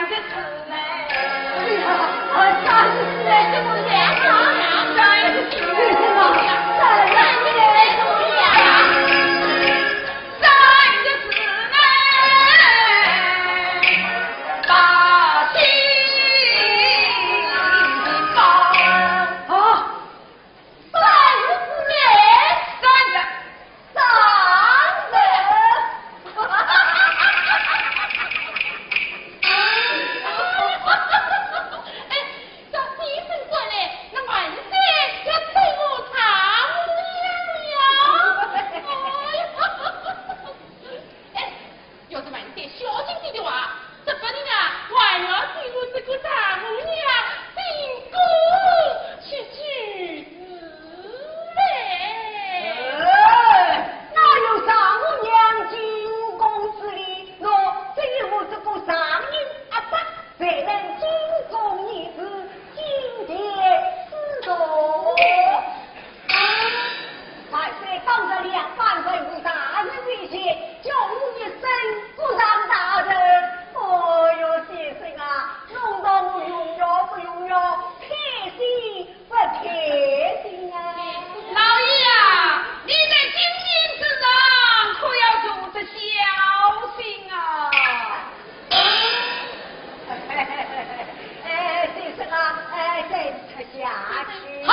的子嘞。哎呀，啊，山的子嘞，怎么样啊？山的子嘞，怎么样？山的子嘞，怎么样？ 三个字呢，把心包。啊，三个字呢，三个，三个。哎，照先生说来，那万岁要赐我丈母娘了。哎呀！ 哎，要是万岁小心点的话，说不定啊，还要替我这个丈母娘进宫去举子嘞。哎，哪有丈母娘进宫之理？喏，只有我这个丈人阿伯，才能进宫议事，进殿侍读。 万岁当着两班文武大臣面前，叫我一声国丈大人。哦哟，先生啊，弄得我又要不又要，开心不开心啊？老爷啊，你在金殿之上可要多加小心啊！ 哎，先生啊，哎，再吃下去。好，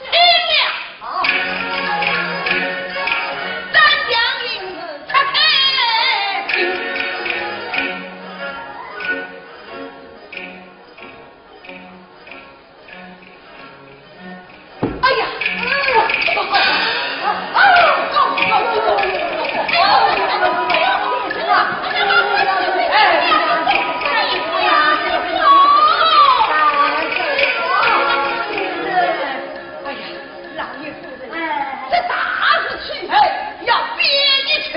听了。好。三江银子拆开。 哎呀，哎呀，哎呀，哎呀，哎呀，哎呀，哎呀，老爷夫人，哎，这大事去后要变一去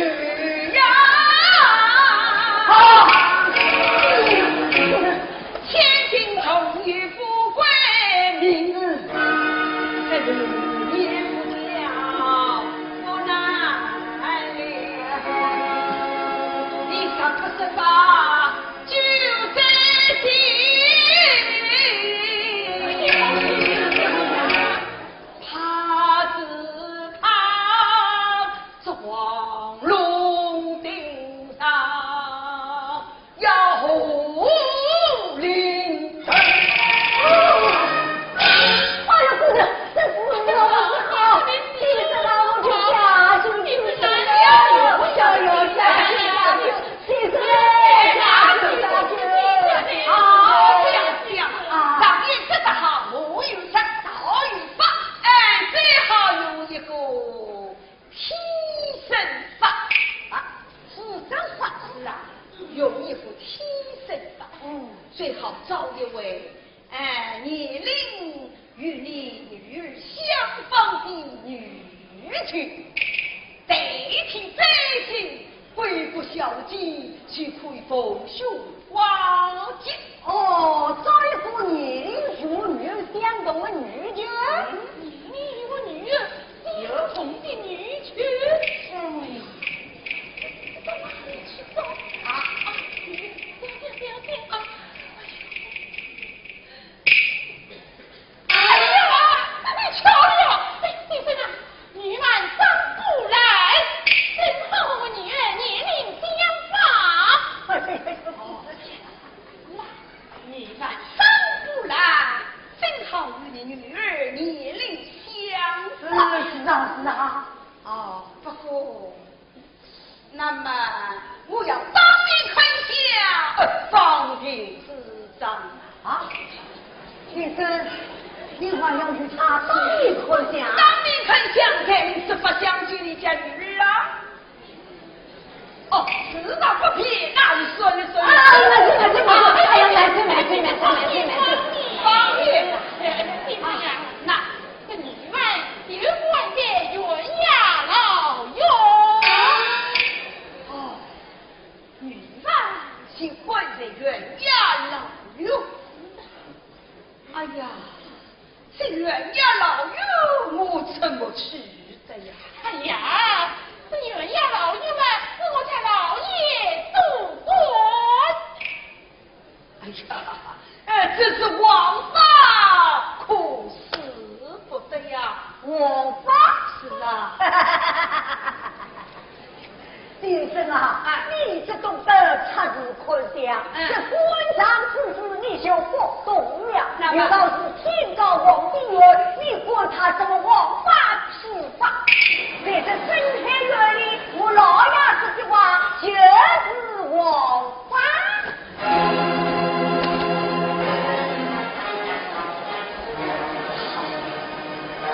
呀！啊！ 千金重遇富贵命，这是你不巧不难了。你想不是吧？就在心，怕是怕这黄龙顶上 要护灵。哎呀，夫人，这是我不好，你是让我去下去，你是让我下去，下去，你是让我下去，下去，啊，不要这样，啊，上面这个好，我有枪，倒有法，哎，最好有一个 替身法啊，是这法子啊，用一副替身法。嗯，最好找一位，哎，年龄与你女儿相仿的女婿，代替这些贵国小姐，就可以逢凶化吉。哦，找一个年龄与我女儿相同的女婿。年龄与我女儿 有同的女婿。哎，到哪里去找啊？啊，不要，不要，不要，不要啊！哎呀，你巧了，啊，是啊。哦，不过，那么我要当面看相，呃，方卿主张啊。你说，你还要与他当面看相？当面看相，才能说法相救你家女儿啊。 哦，是啊，不便，那就算了，算了。啊，慢些，慢些，慢些，哎呀，慢些，慢些，慢些，慢些，慢些。方卿啊，你看呀，那这女犯就关在县衙牢哟。哦，女犯就关在县衙牢哟。哎呀， 这县衙牢哟，我怎么去的呀？哎呀，这县衙牢哟嘛，我家老爷都管。哎呀，呃，这是王法，可使不得呀。王法？是啊。 先生啊，哎。你只懂得察言观色，嗯。这官场之事你就不懂了。那么，有道是天高皇帝远，你管他什么王法屁法？在这深山院里，我老爷说的话就是王法。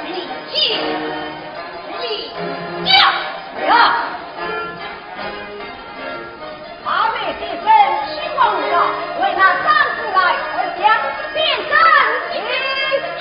你去，你呀，呀。阿妹先生希望你啊，为他站出来，而且辩证一起。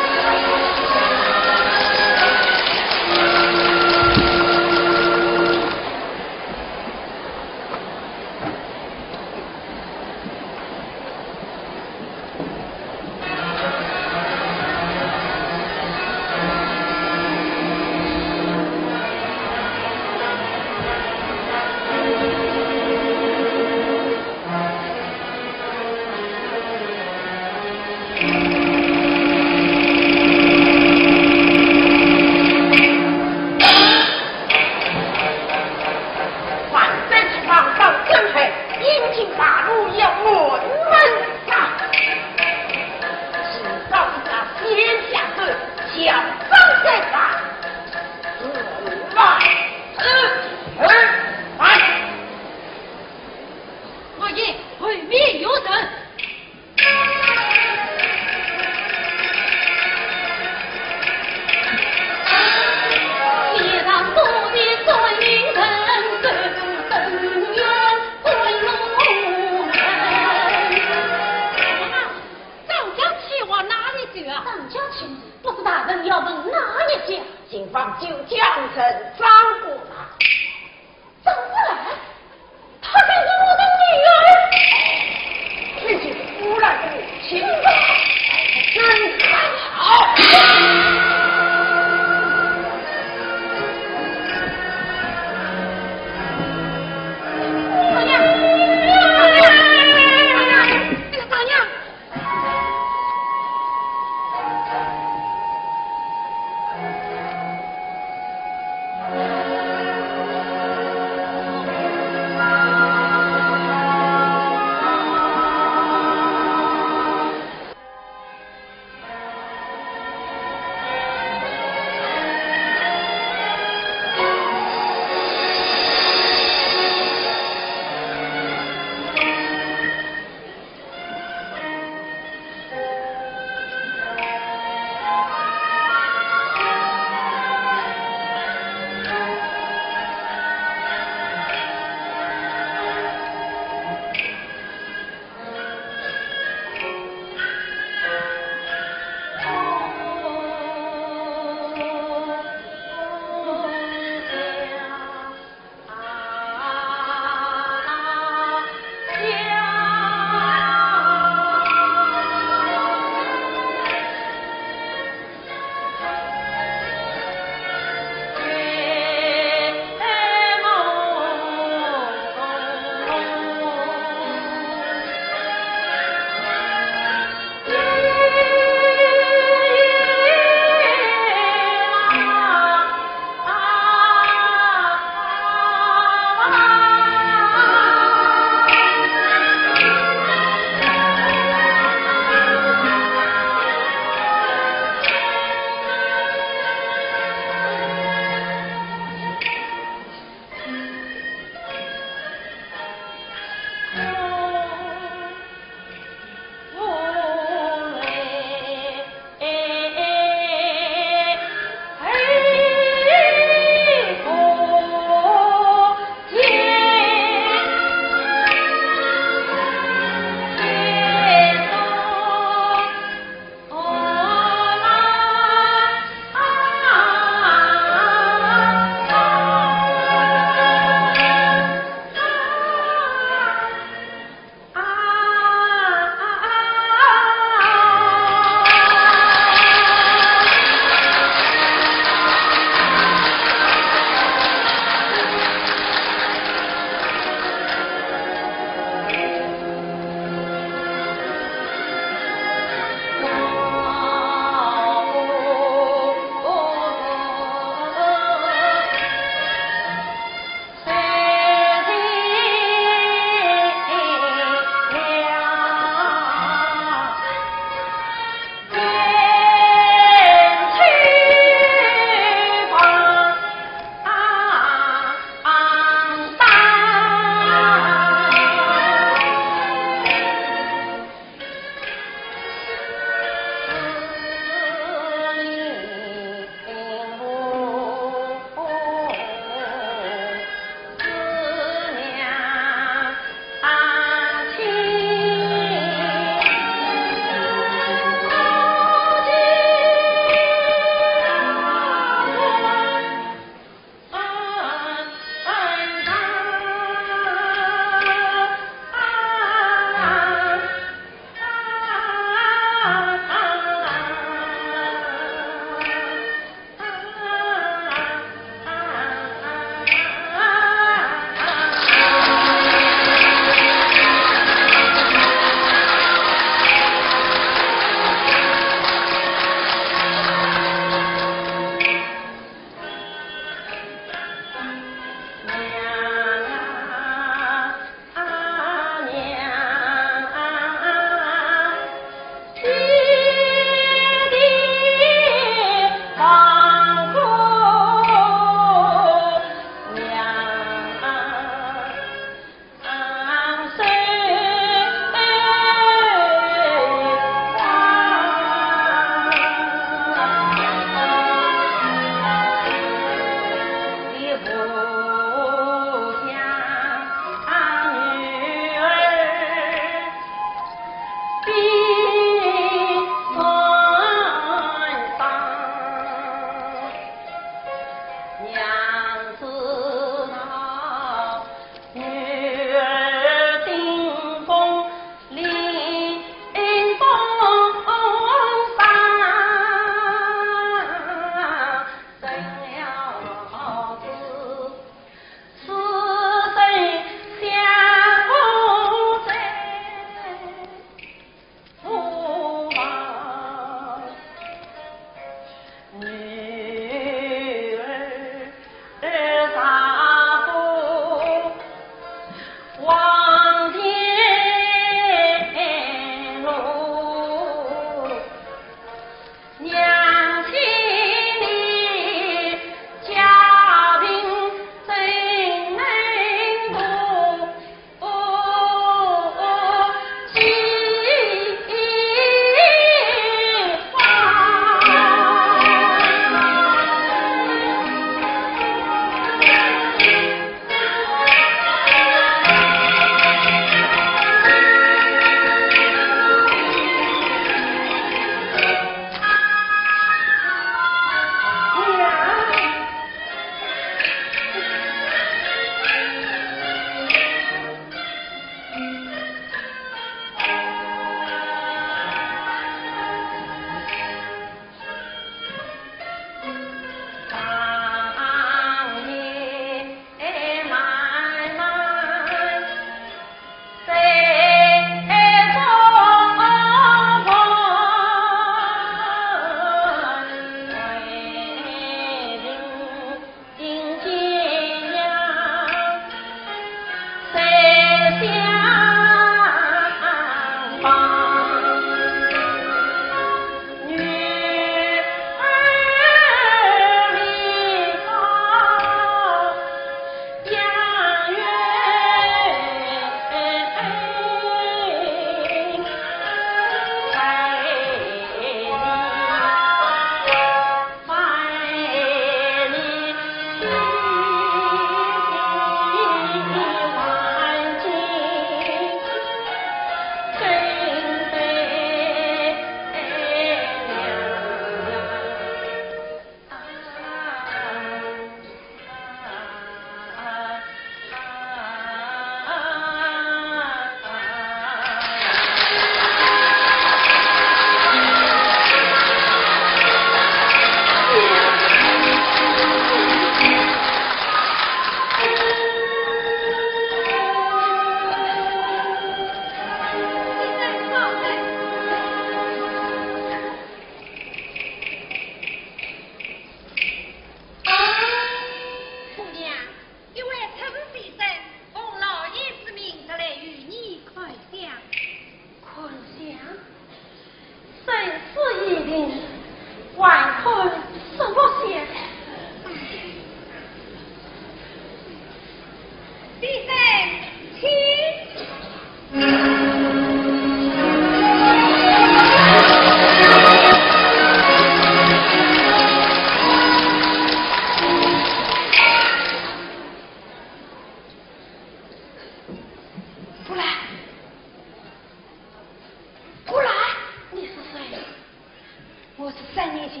面前，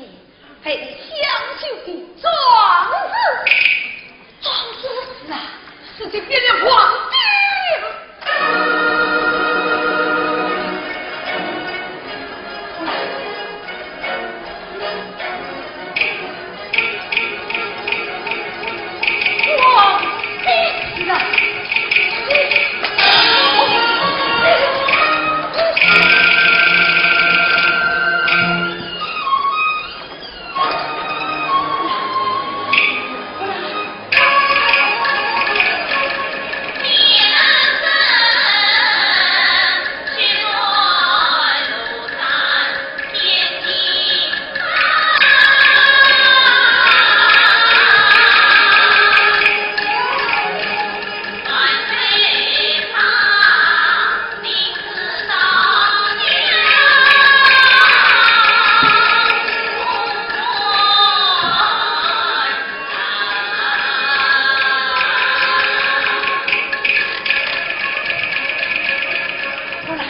还有香秀的状子。状子？是啊，是就变了皇帝了。不然，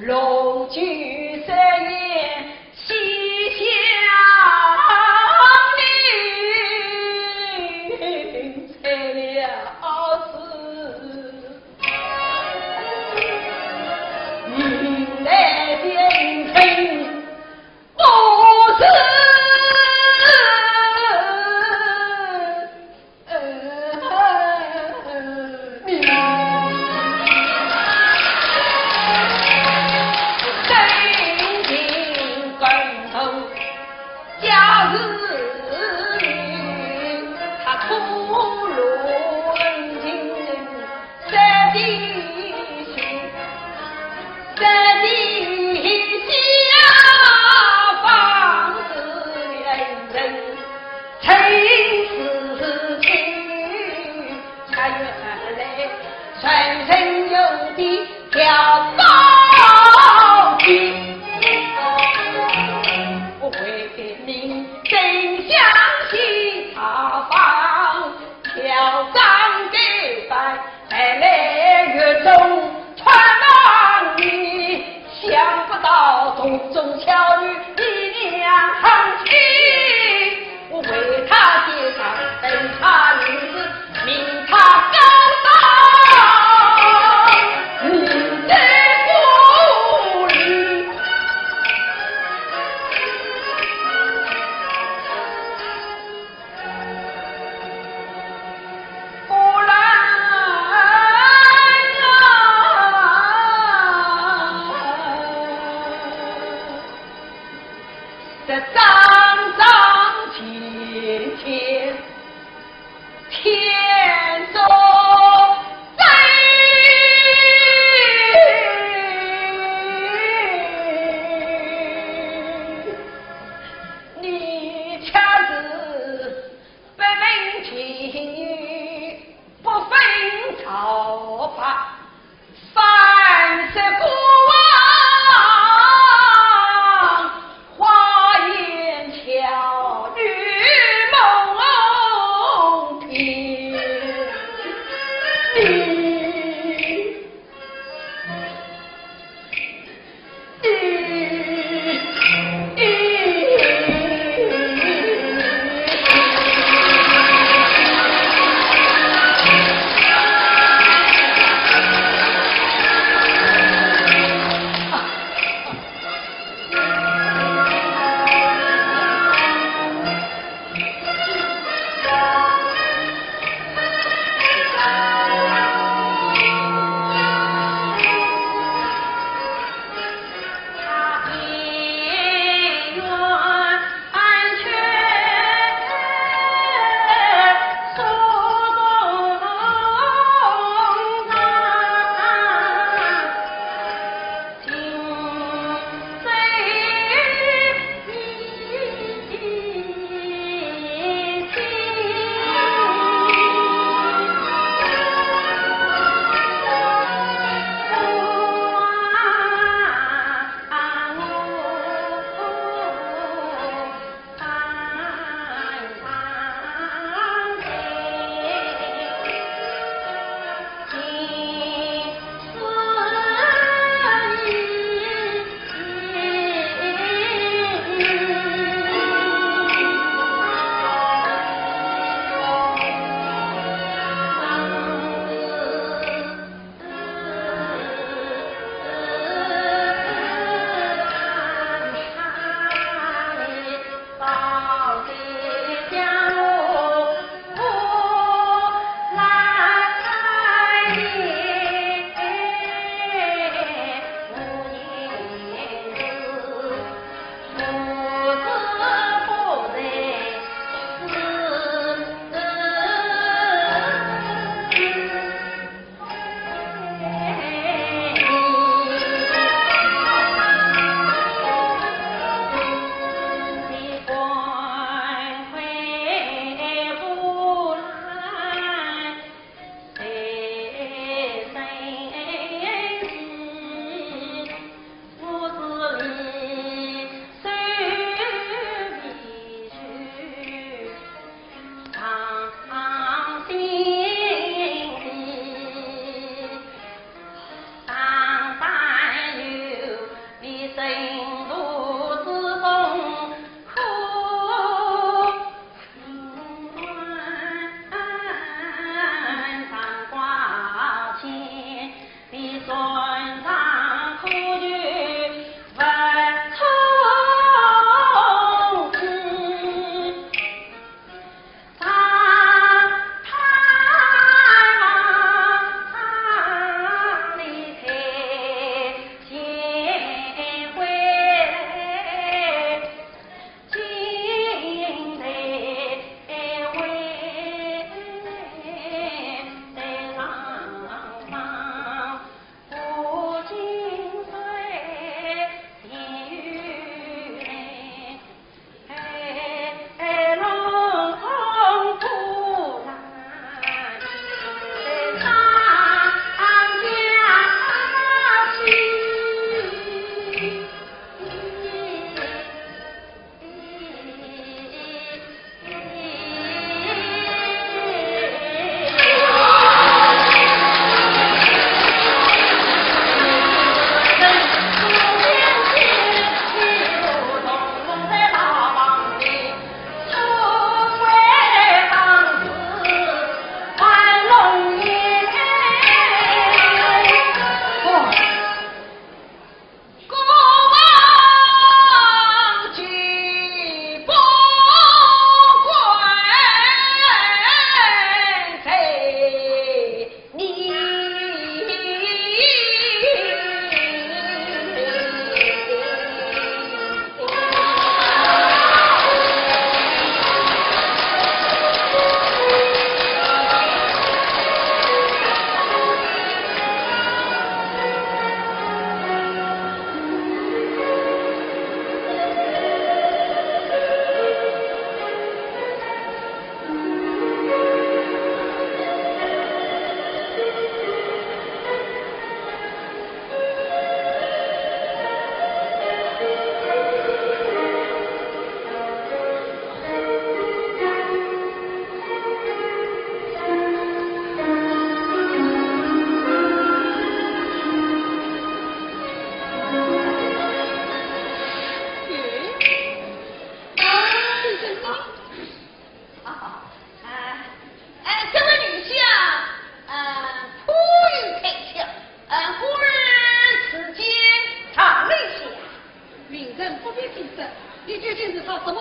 龙九三年，西厢令拆了事，明代的人称不是。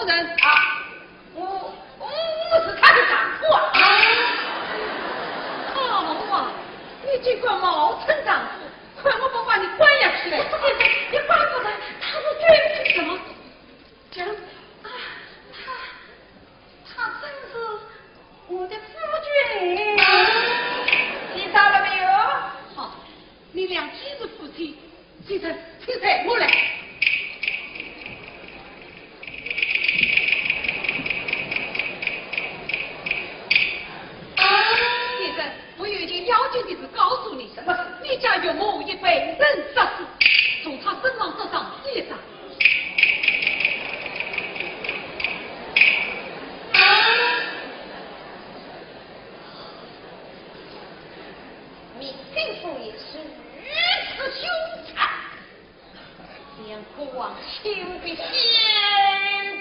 人啊，我，我是她的丈夫啊。啊，好啊，你竟敢冒充丈夫，看我不把你关押起来！先生，你管不得，她是君子。什么？讲啊，她，她真是我的夫君。听到了没有？好，你俩既是夫妻， 先生，请随我来。先生，我有一件要紧的事告诉你。什么事？你家岳母已被人杀死，从她身上得上血伤。 明君府也是如此凶残，连国王亲笔写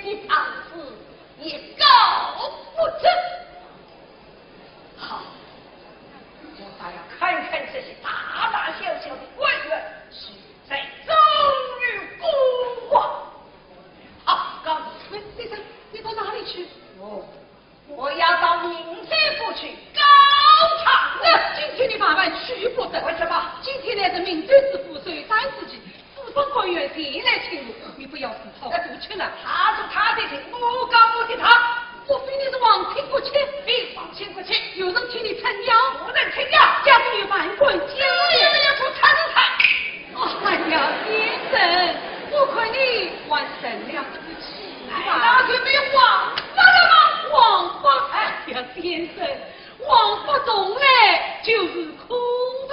的状纸也告不成。好，我倒要看看这些大大小小的官员是谁忠于国王。好，告你们。先生，你到哪里去？哦， 我要到明君府去告状。那今天你万万去不得。为什么？今天乃是明君之府寿诞之期，府上官员前来请我，你不要自讨苦吃了。他做他的情，我告我的他。莫非你是皇亲国戚？非皇亲国戚。有人替你撑腰？无人撑腰。家中有万贯金银？有没有出他的他？ 哎呀，先生，我看你还是省了这个气吧。那就没有王法了吗？王法？哎呀，先生，王法从来就是空文。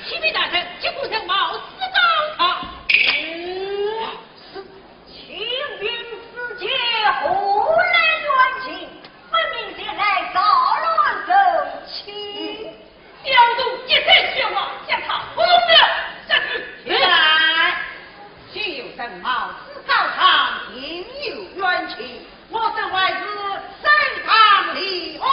启禀大人，请夫人冒死告状。嗯，是。请问此间何来冤情？分明前来扰乱人气。小童一声喧哗，将他轰了下去。来，既有人冒死告状，定有冤情，我等还是审案理案。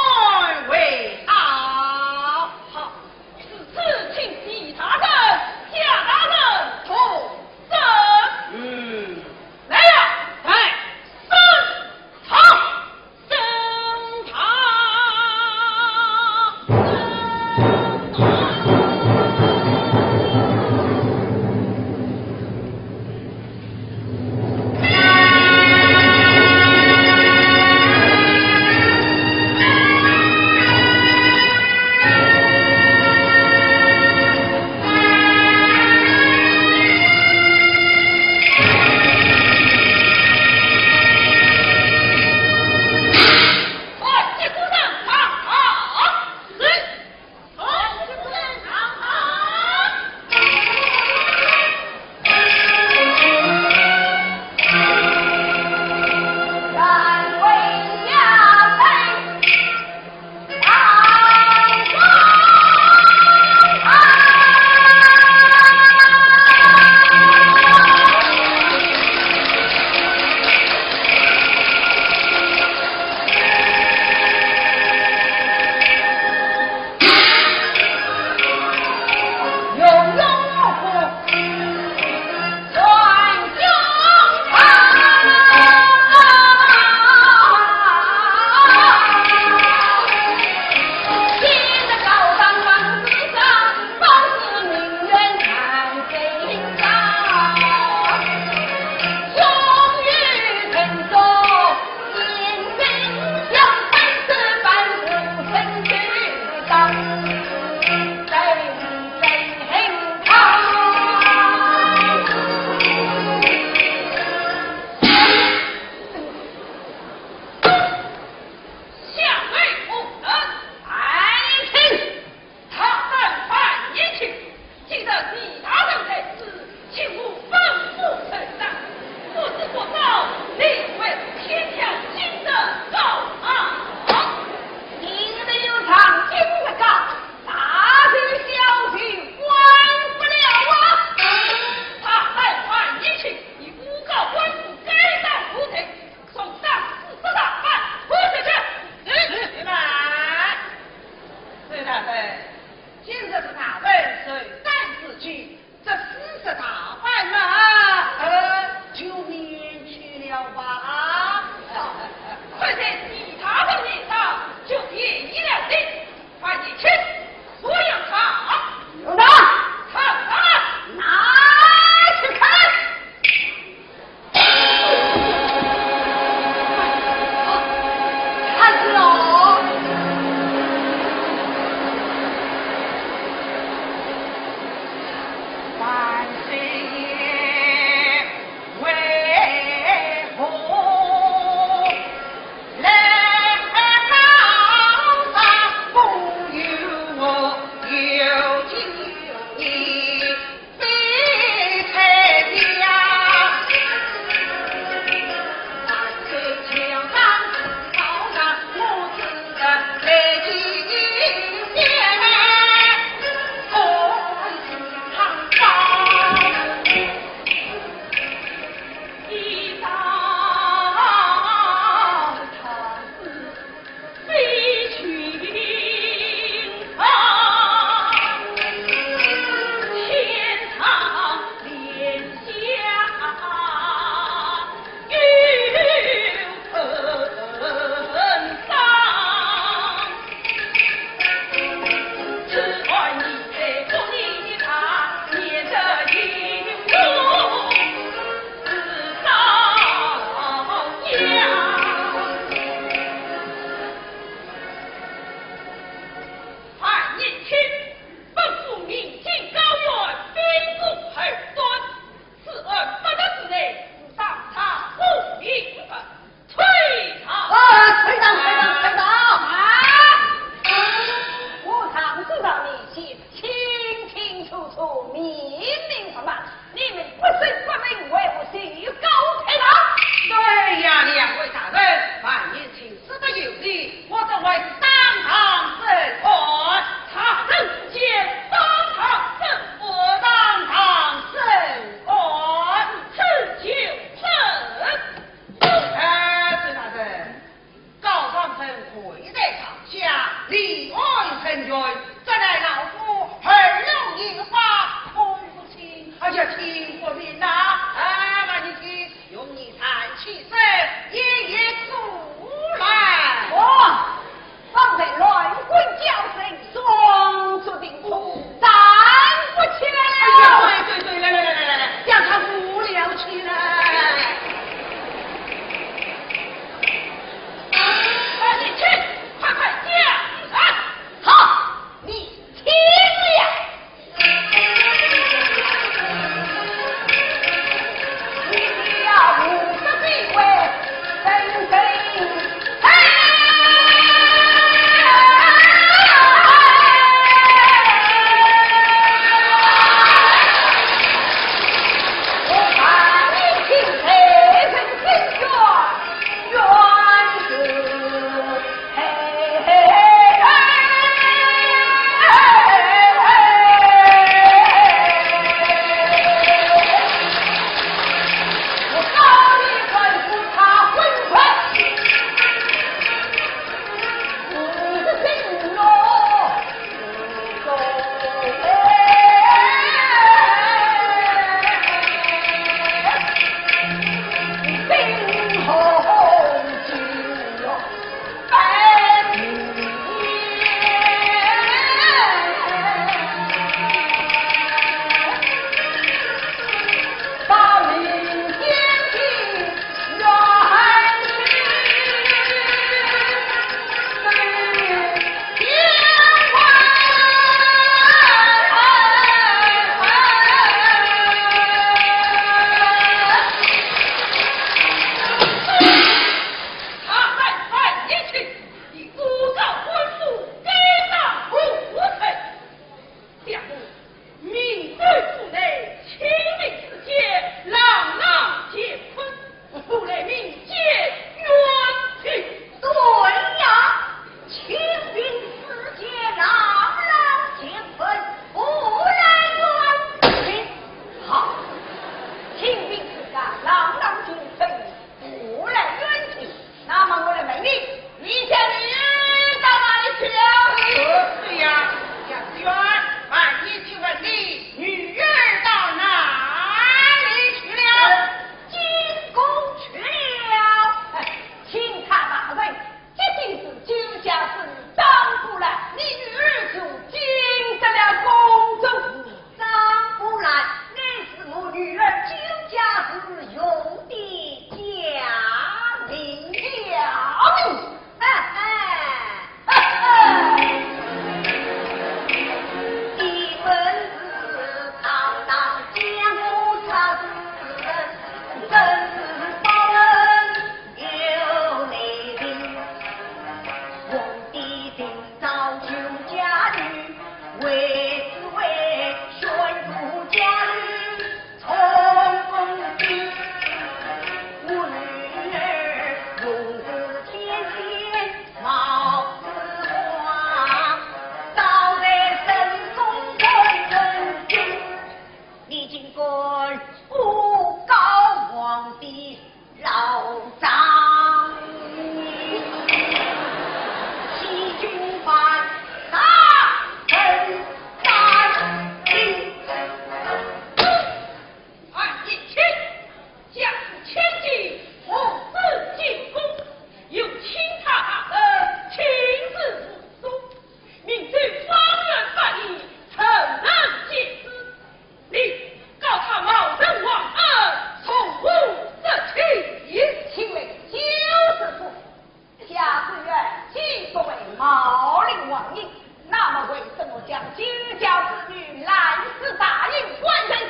你，那么为什么将九条之女拦尸打印，关在死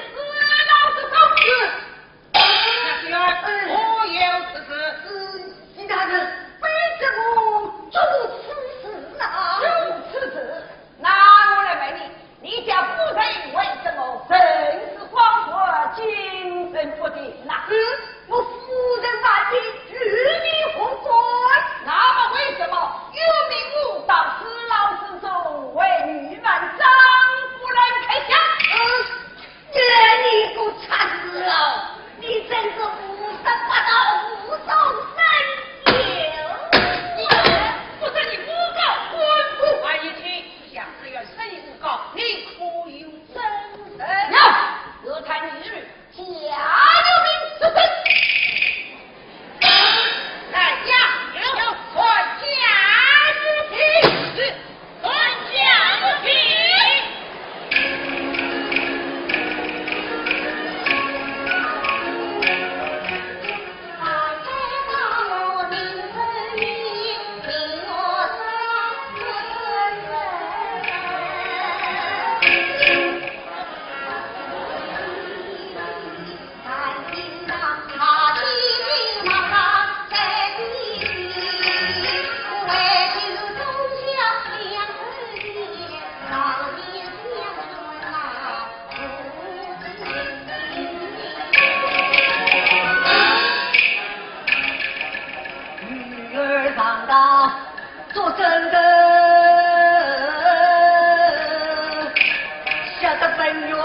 牢之中？是。那是何有此事？嗯，徐大人，卑职我做无此事啊。做无此事？那我来问你，你家夫人为什么人死荒漠，精神不定呐？嗯，我夫人万一与你无关。那么为什么又命我到死牢之中为女犯张夫人开枪？嗯，你个賊子哦，你真是胡说八道，无中生有。你，不准你诬告官府。万一听 下官愿审你诬告，你可有真人？有，我看你是假有名之人。来呀，有，传家玉瓶，传家玉瓶。 女儿上当，做真的，吓得本院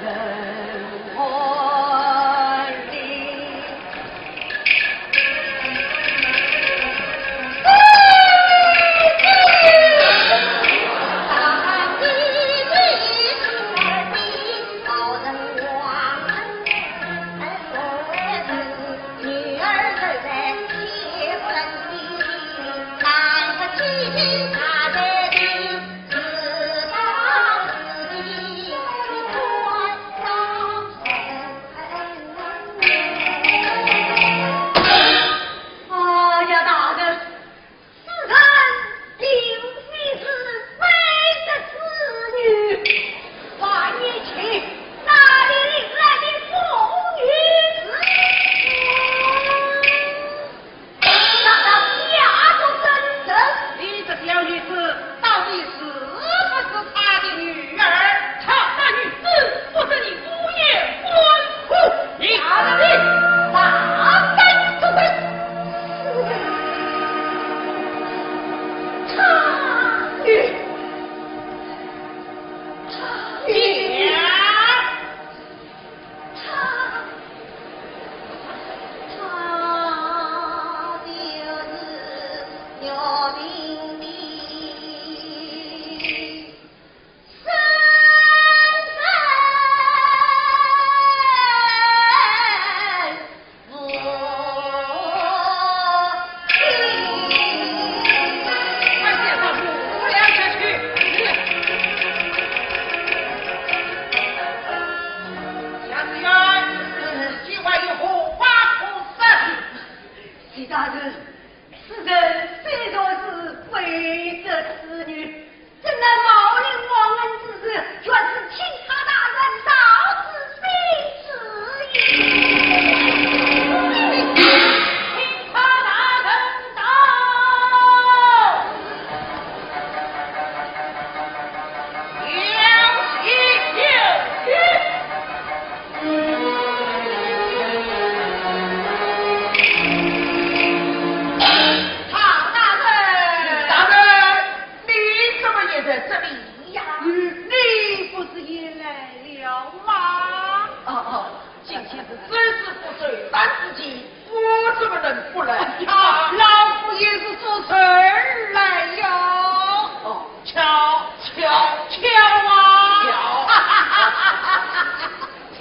人寰哩。 哎呀，大人， 此人并非是卑职之女，万年前哪里领来的凤玉？难道假作真真？你这小女子到底是不是他的女儿？ 她那女子不是你姑爷官府，你大胆，大胆出声！她女，她女，她，她就是岳平的 徐大人，此人虽然是卑职之女， 怎奈毛利望恩之子，却是钦差大人赵子飞之女。钦差大人到。有请，有请。赵大人。大人。 你怎么也在这里呀？嗯，你不是也来了吗？哦，哦，今天是周师傅寿诞之期，我怎么能不来？哎呀，老夫也是坐车而来呀。哦，巧，巧，巧啊！巧。请。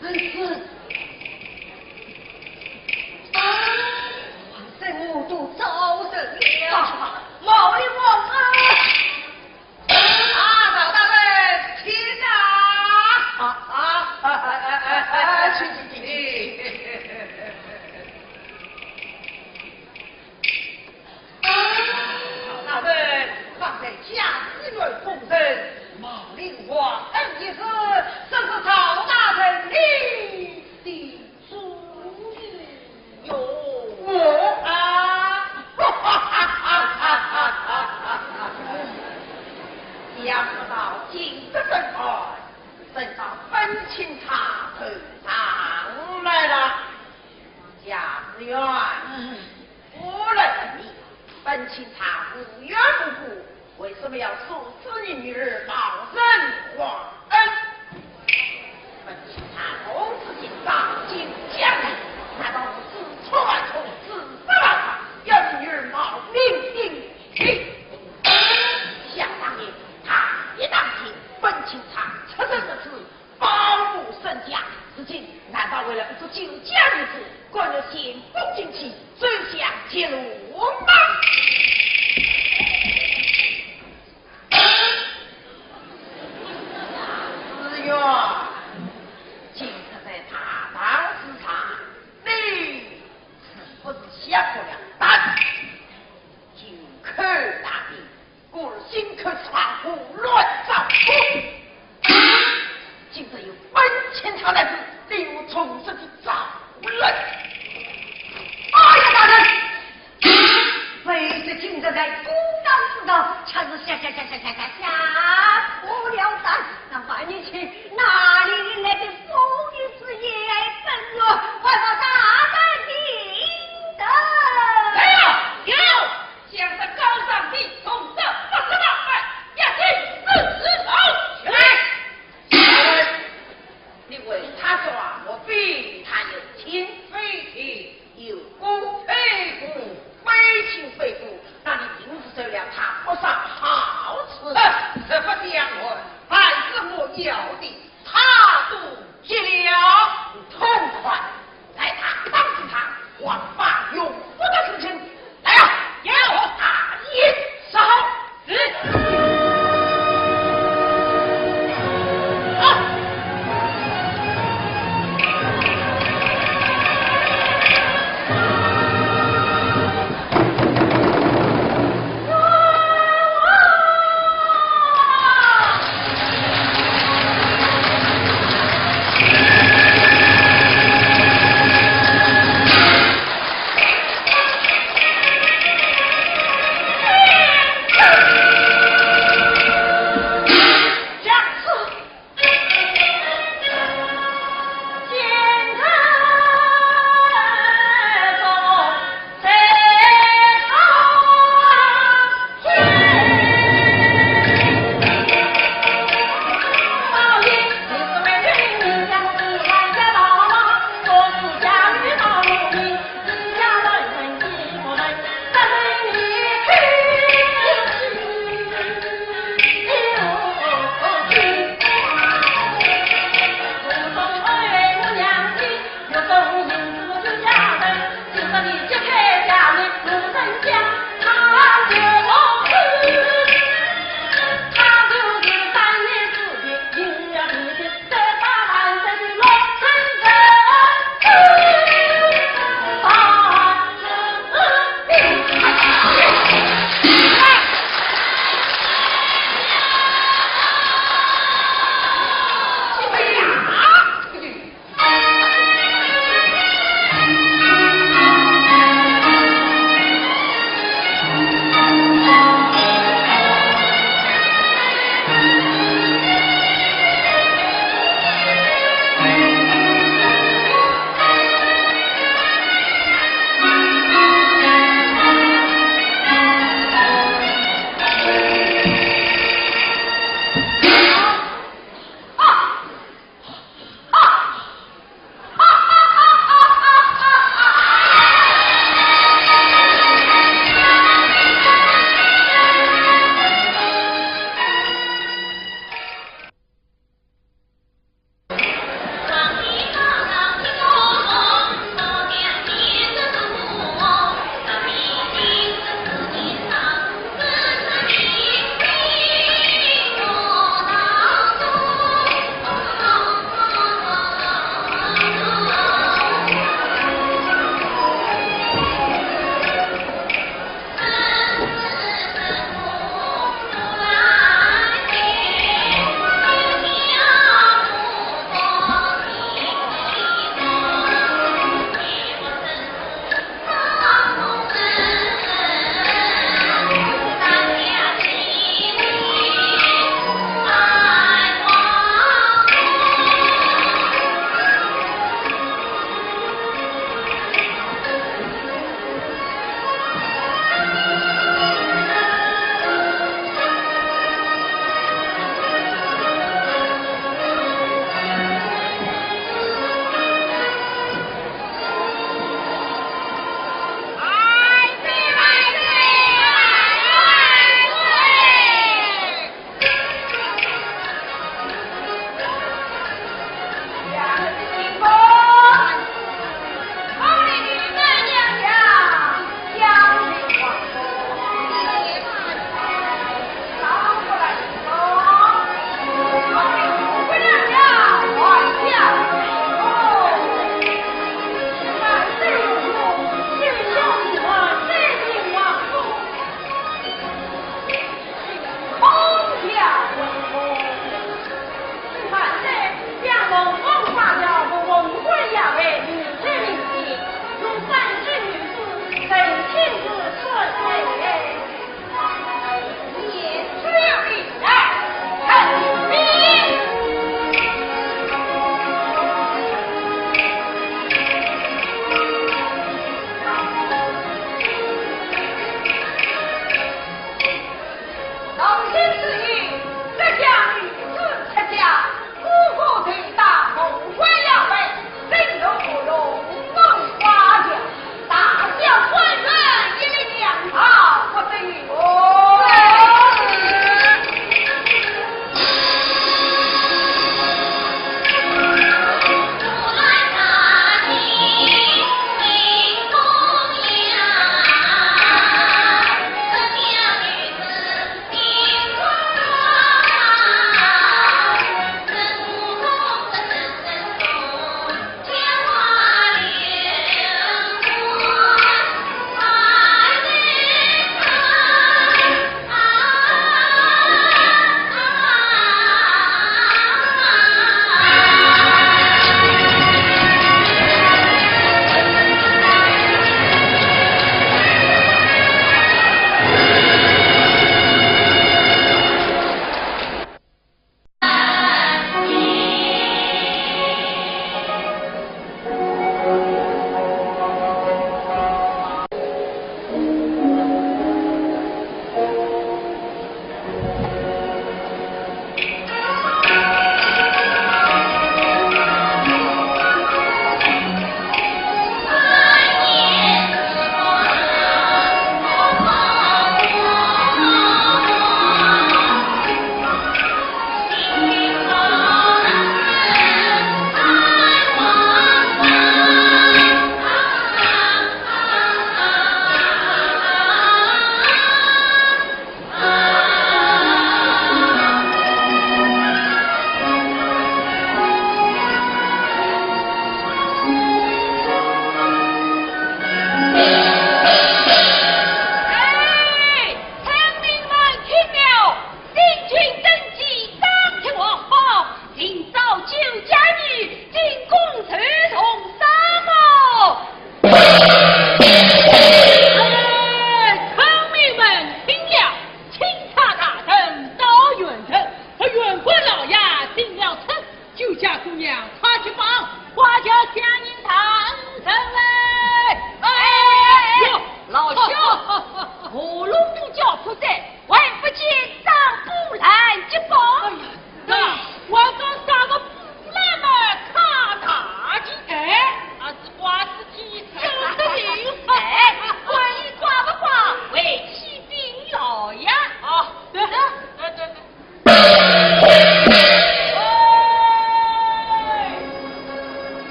真是，啊，反正我都招人了。啊，毛利望恩。啊，赵大人，请啊。啊，啊，哎，哎，哎，哎，哎，请，请，请，请。请他无缘无故为什么要阻止你女儿冒认皇恩？本请他如此紧张，紧讲来，难道不知错万错，知法犯法，要你女儿冒名顶替？想当年，大义当先，本请他出生入死， 保护身家，如今难道为了一个酒家女子，甘愿前功尽弃，走向绝路吗？子曰，今日在大堂之上，你是不是下过了蛋？有口大便， 故而心口藏祸，乱葬崗。今日有本钱讨来之，你我从实的招认。哎呀，大人！非是今日在公堂之上，却是下下下下下下下错了蛋。那万年前哪里来的风雨之夜，本院还望大人定夺。来呀，有！ 将这高尚的铜色八十八块押进死牢。来，你为他说话，我比他有亲非亲，有故非故，非亲非故，那你定是受了他不少好处。呃，实不相瞒，凡是我要的，他都给了。痛快，在他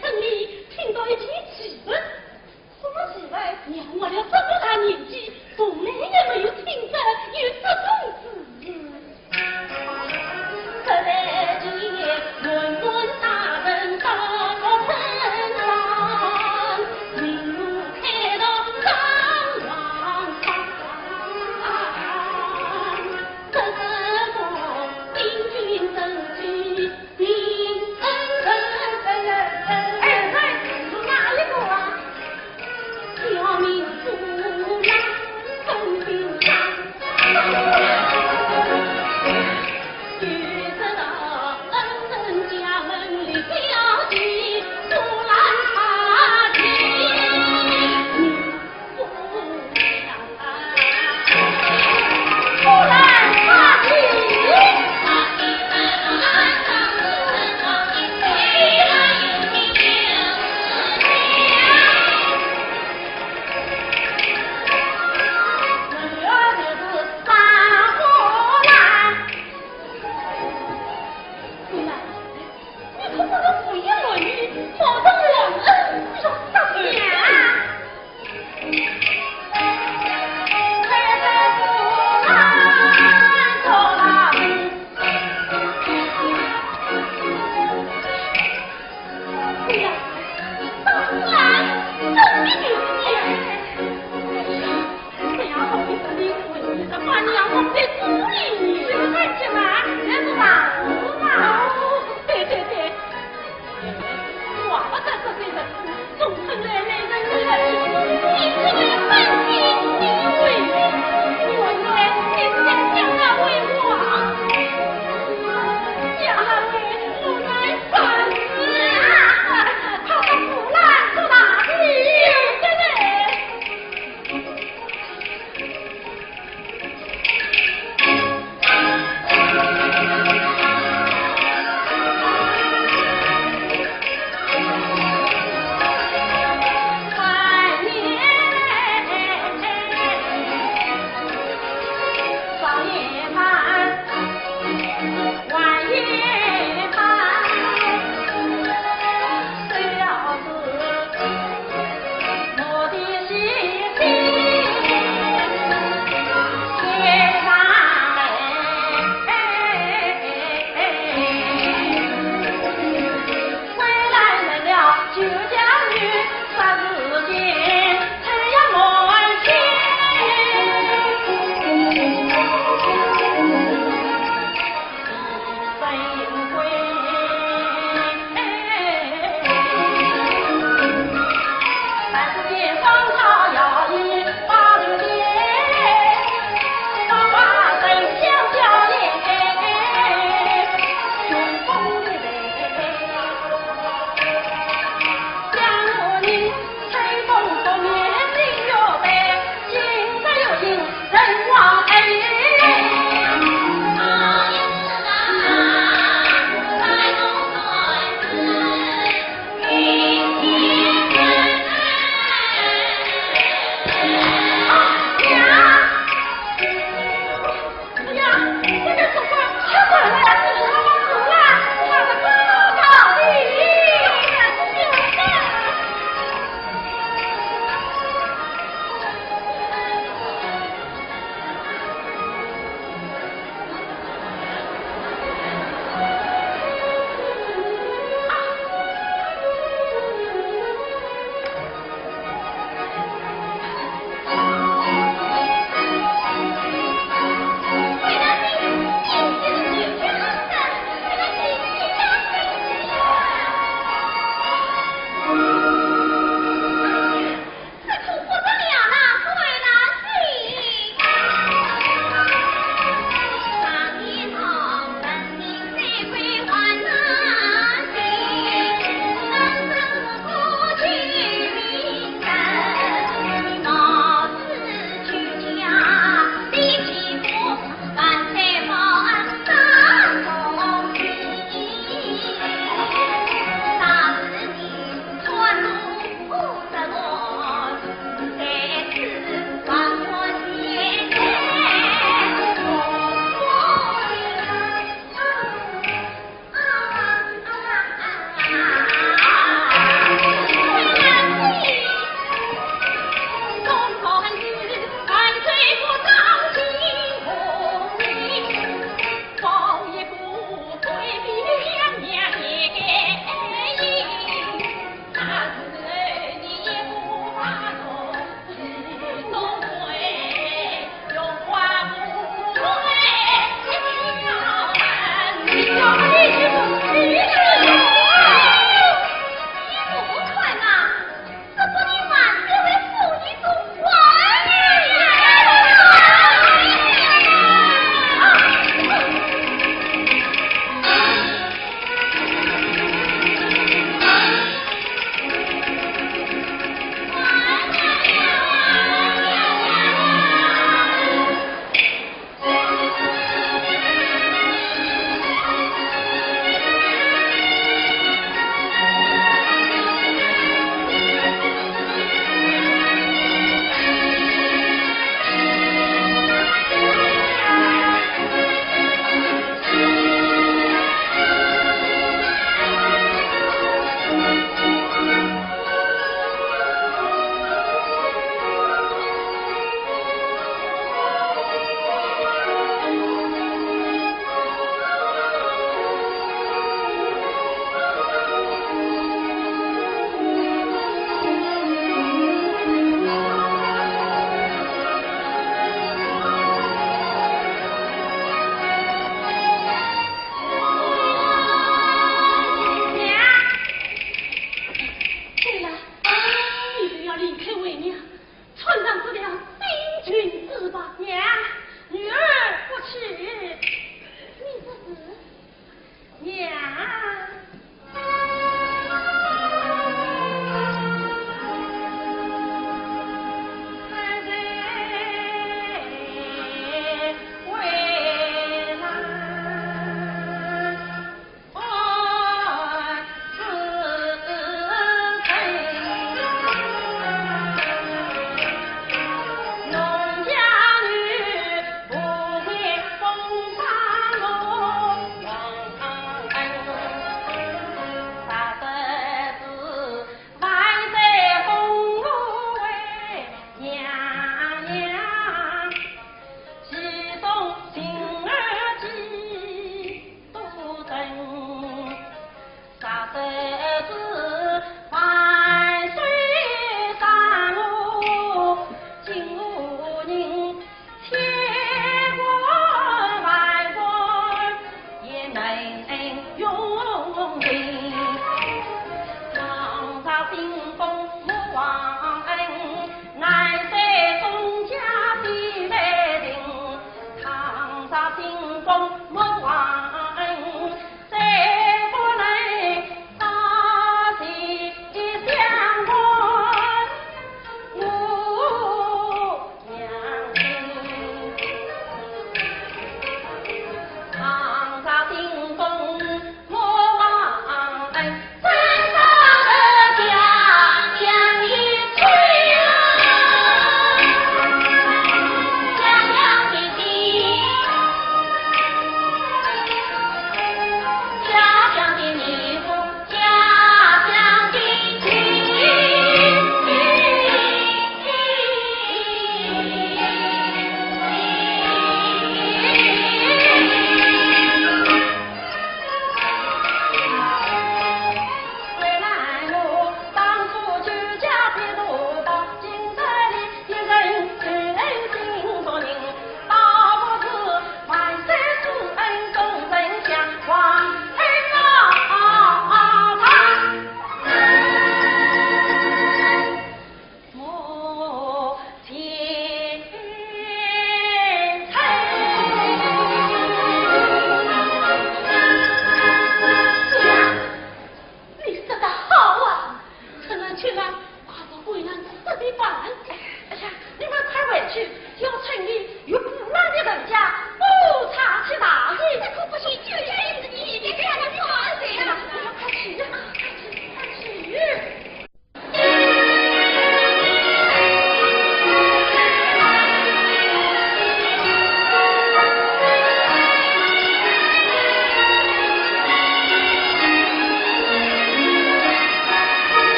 村里听到一件奇闻。什么奇闻？娘活了这么大年纪，从来也没有听说有这种事情。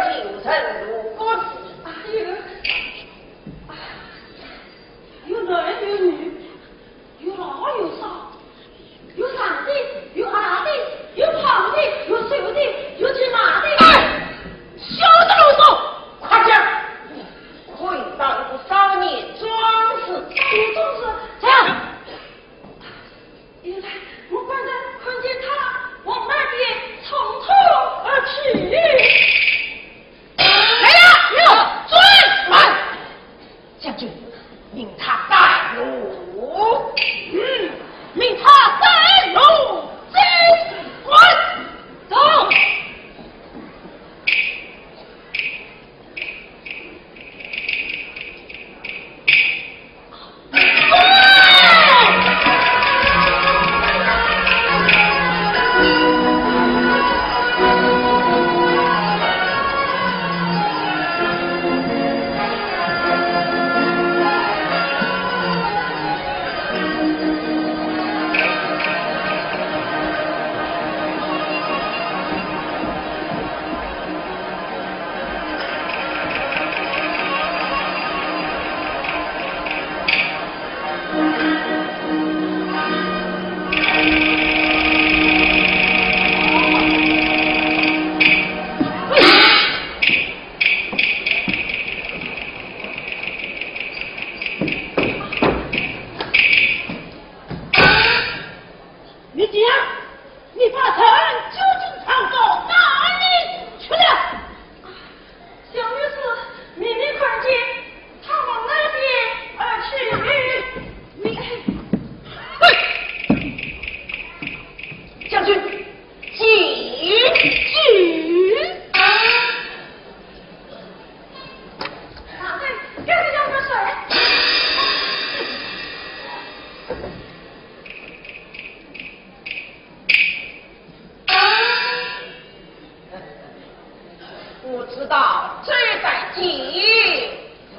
令人入骨。哎呦，啊，有男有女，有老有少，有长的，有矮的，有胖的，有瘦的，有骑马的。哎，休得啰嗦，快讲！可以到一个少年壮士。少年壮士，讲。 原来我刚才看见他往那边冲冲而去。来呀，有，转！慢！将军，命他带路。嗯，命他带路，这一关。走。 你讲，你把陈九卿藏到哪里去了？小女子明明看见他往那边而去。你，哼！将军，请。啊，对，这个叫做谁？ 我知道这个计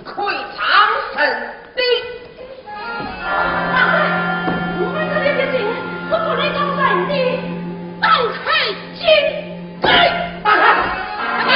可以长生的。大人，我们这里的计是不能长生的，打开金盖。大人，大人。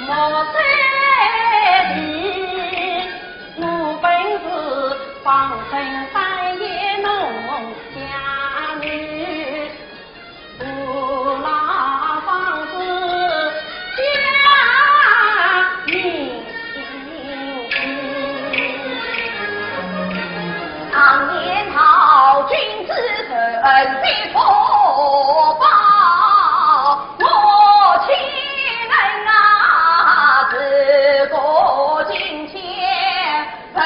我虽是，我本是方寸三爷侬家女，我那方是家女。常言道，君子恩必不报。 我岂能啊，自古今天不啊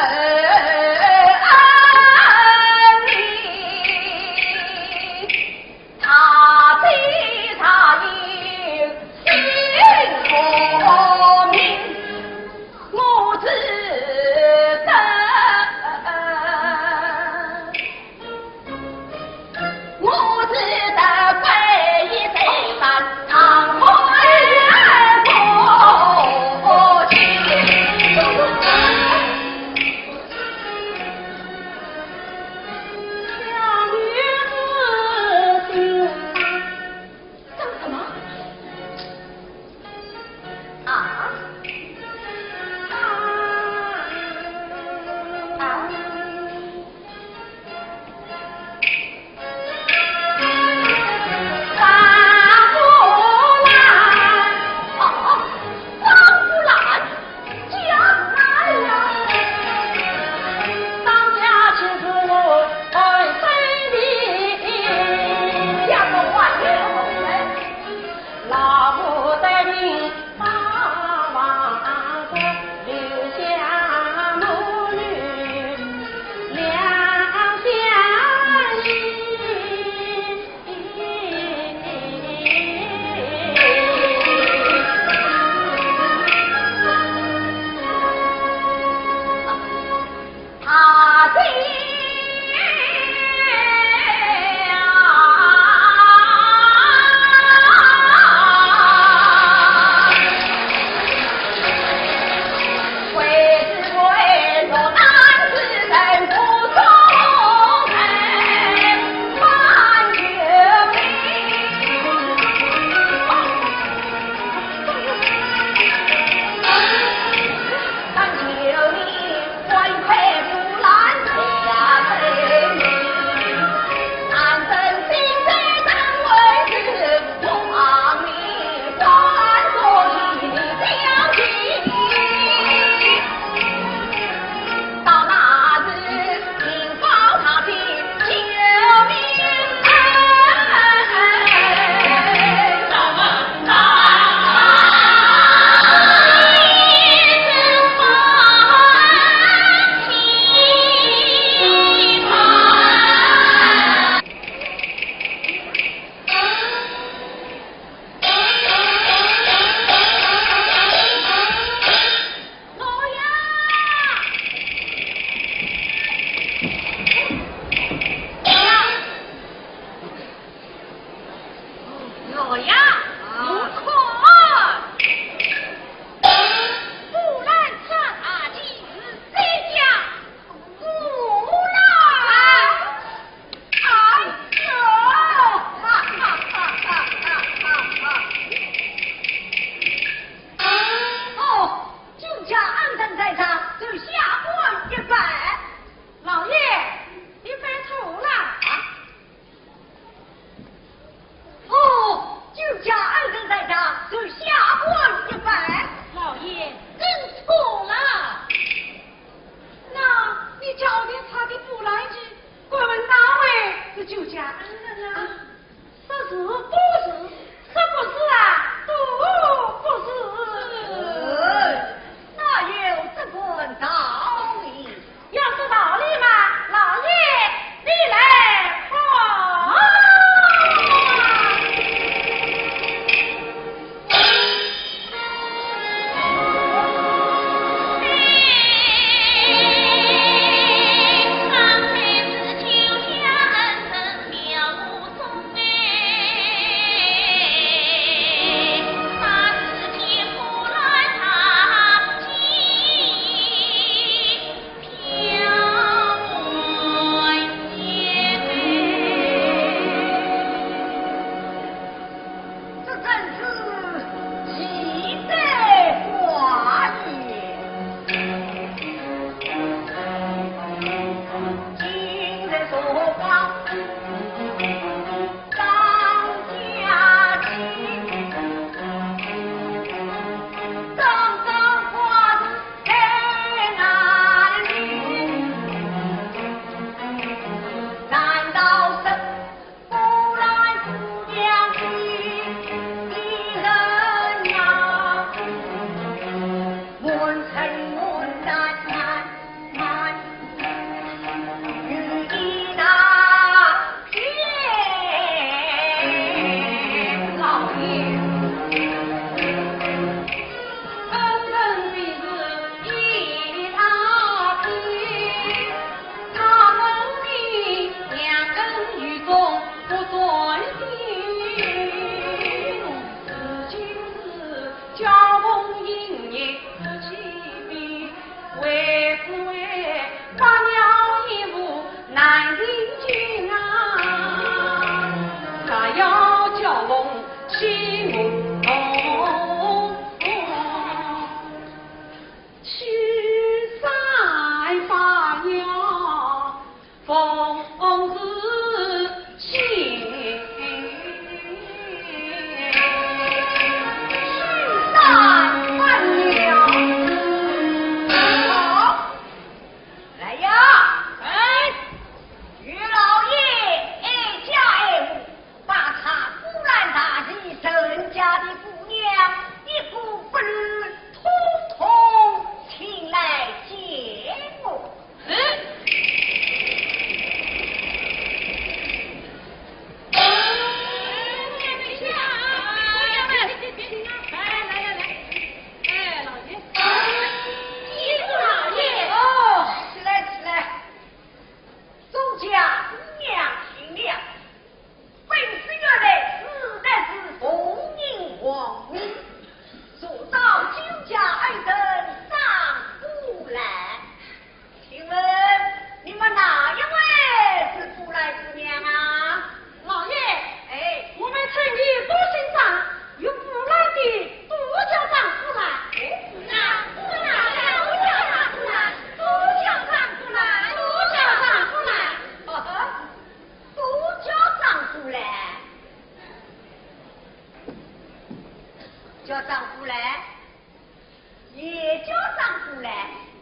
也叫丈夫来，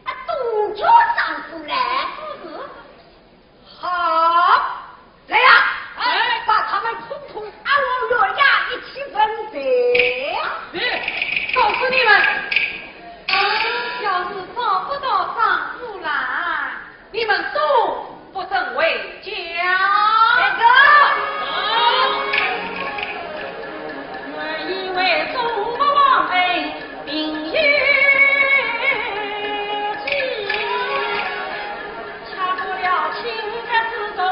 啊，都叫丈夫来。是。好，来呀，哎，把他们统统押往县衙一起问罪。是，告诉你们，要是找不到丈夫啦，你们都不准回家。这个，我以为中国王恩并有计，恰不料情急之中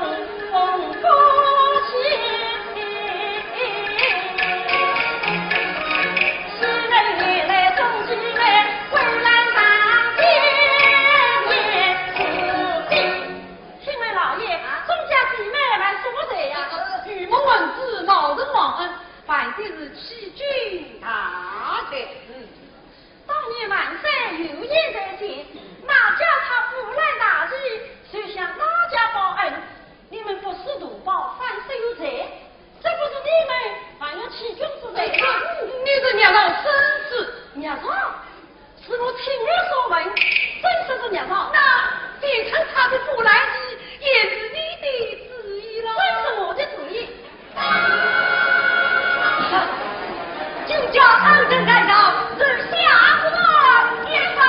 风波起。昔日原来中计谋，归来当面面不平。 请问老爷，啊？中计谋是什么罪呀？呃，鱼目混珠，冒认王恩，犯的是欺君大罪。嗯。当年邈山有眼在前，哪家他不来大礼，谁想哪家报恩？你们不是图报，反是有罪。 这不是你们还有欺君之罪吗？你是孽障，真是孽障！是我亲耳所闻，真是个孽障。那变成他的布兰妮，也是你的主意了。真是我的主意。就叫恩人来到，这下官也罢。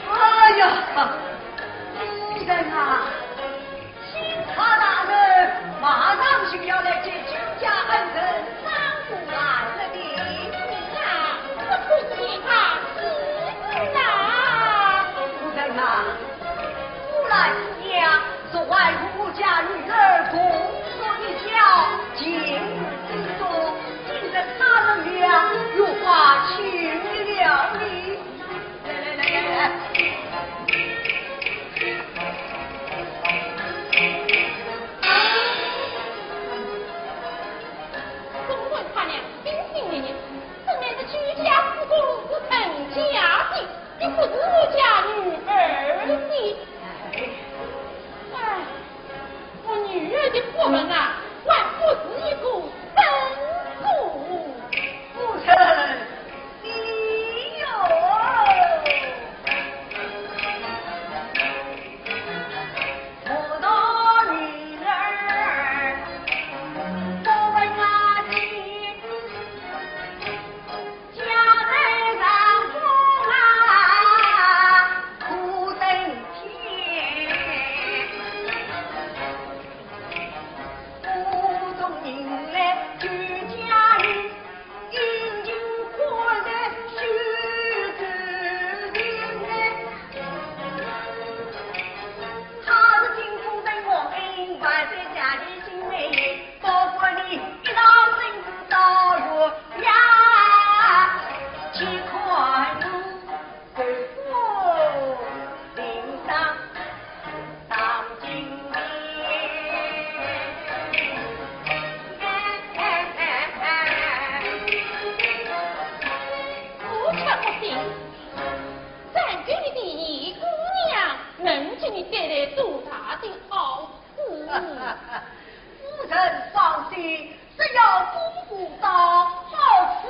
哎呀，夫人啊，钦差大人马上就要来接君家恩人张木兰了的。是啊，不知他是否来？夫人啊，木兰呀，昨晚与我家女儿共说一笑，情深意重，今日他们俩有话请了你。 来来来来来。公孙他俩心心念念，怎奈是居家不公，是陈家的，你不是我家女儿的。哎，我女儿的不文啊，还不是一个生物。夫人， 你哟，我的女儿，不问阿姐，家在南方啊，苦等天。 府中人来救家人，殷勤款待许多人来。他是金风灯王恩，万岁家里新美，包括你一道生死到月牙，去看我。 我却不信，咱这里的姑娘能给你带来多大的好处。 夫人放心，只要功夫到，好处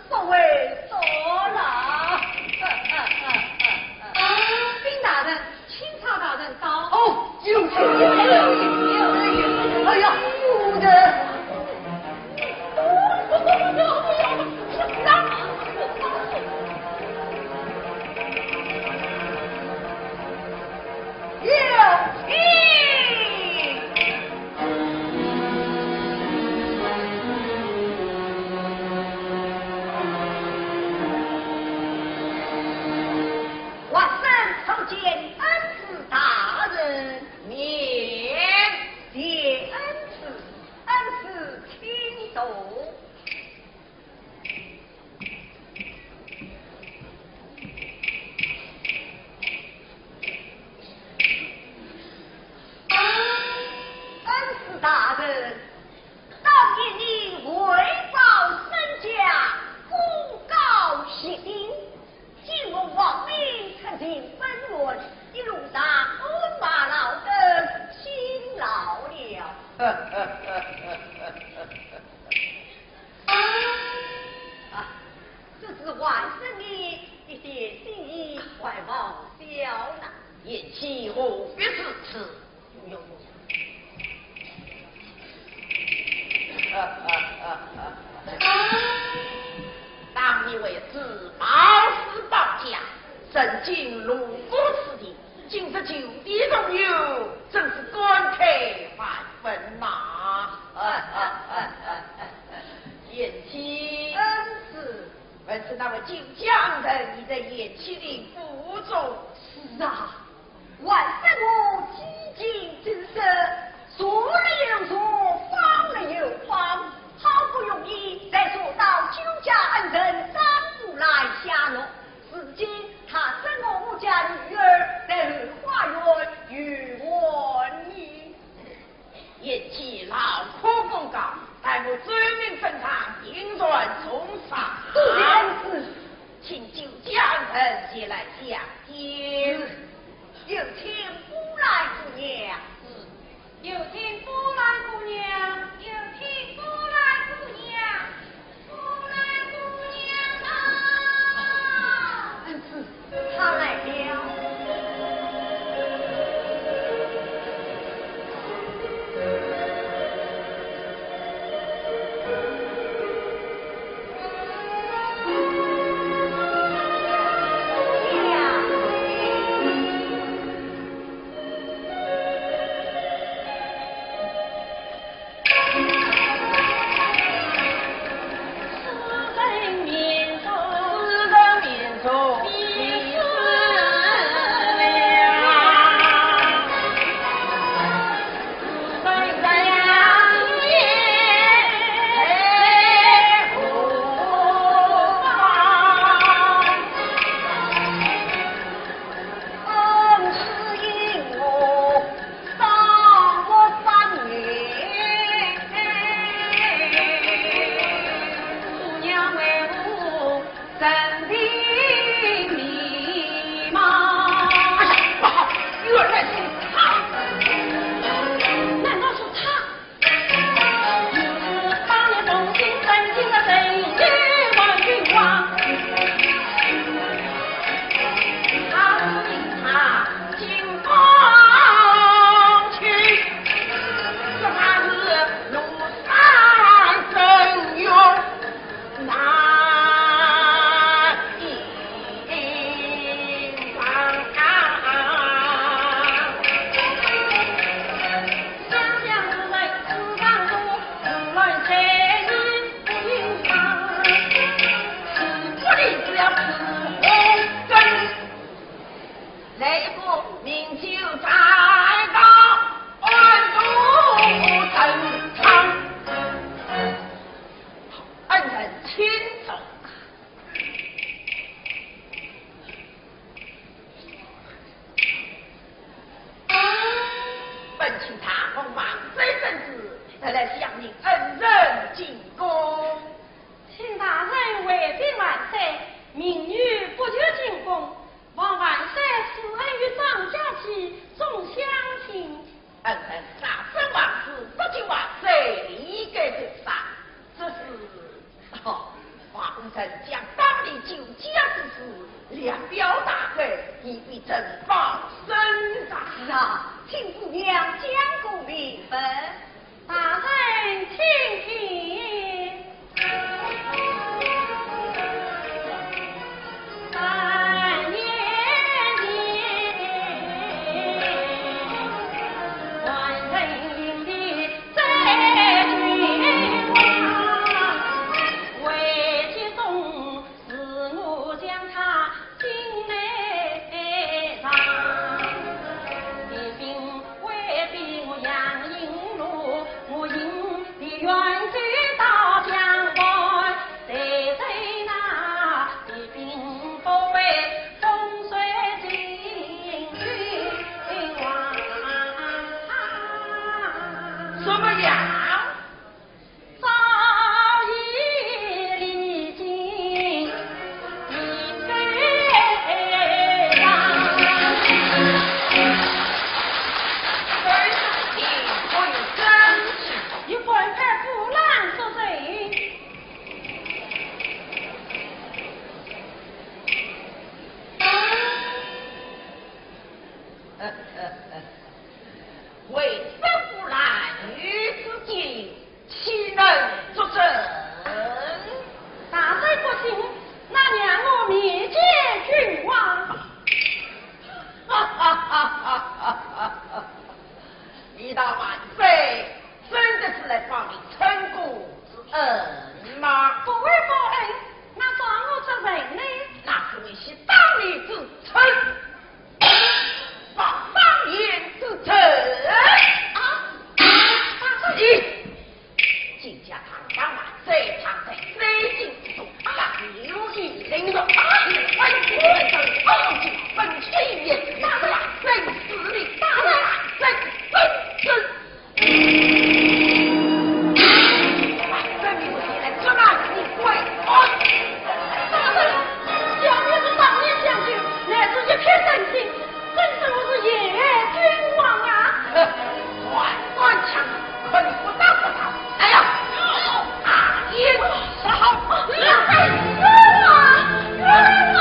不会少了。禀大人，钦差大人到。哦，有请，有请，有请。哎呀，夫人。哦。恩师大人，当年你为报身家，功高谢顶，今蒙皇命出京奔援，一路上鞍马劳顿，辛劳了。啊，这是还生你一点心意，还望笑纳。贤妻何必如此？当年为子冒死保家，曾经入股此地，今日就地重游，真是感慨万分呐！贤妻，恩师。闻说那位九江人已在贤妻令府中。是啊，还生我几经周折，查了又查，访了又访，好不容易才查到九江恩人张福来下落。如今他生我家女儿在后花园游玩呢。贤妻劳苦功高，待我奏明圣上，定然重赏。多谢恩师。请九江人前来相见。有请姑来姑娘。有请姑来姑恩吗？不会不恩，那状我怎问呢？那是你是当年之仇，不当年之仇。啊？大人。你 今朝堂上啊，这场在水晶之中，啊，有意凌辱，啊，本官本官本官一言，大人啊，真是你，大人啊，真真真。大人，叫你是当年将军，乃是一片真心，真是我是言君王啊。万万强 肯不打不打。哎呀，大爷，不好！冤枉，冤枉，冤枉！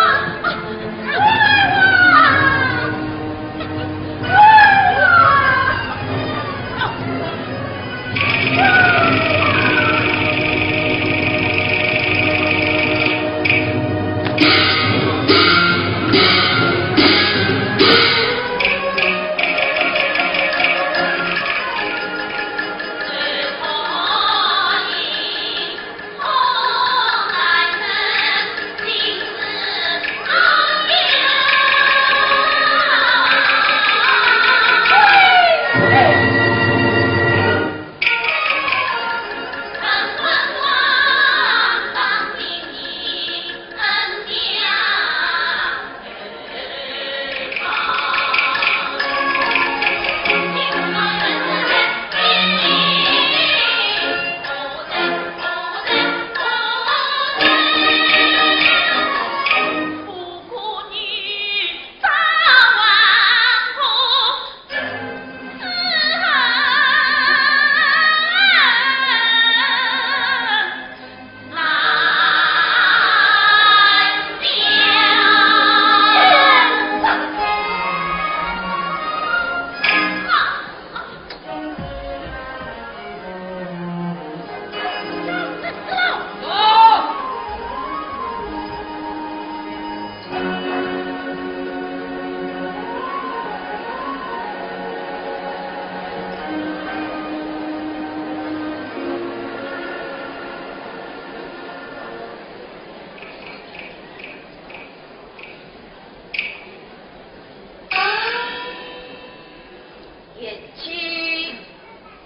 贤妻，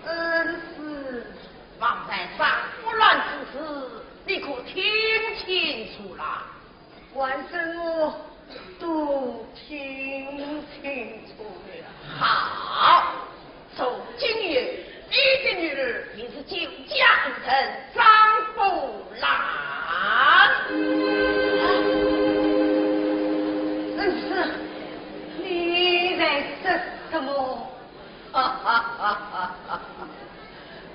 恩师。方才上拨乱之事，你可听清楚了？ 还是我都听清楚了。好，从今以后，你的女儿便是九江人张桂兰。恩师，你在说什么？哈哈哈哈哈！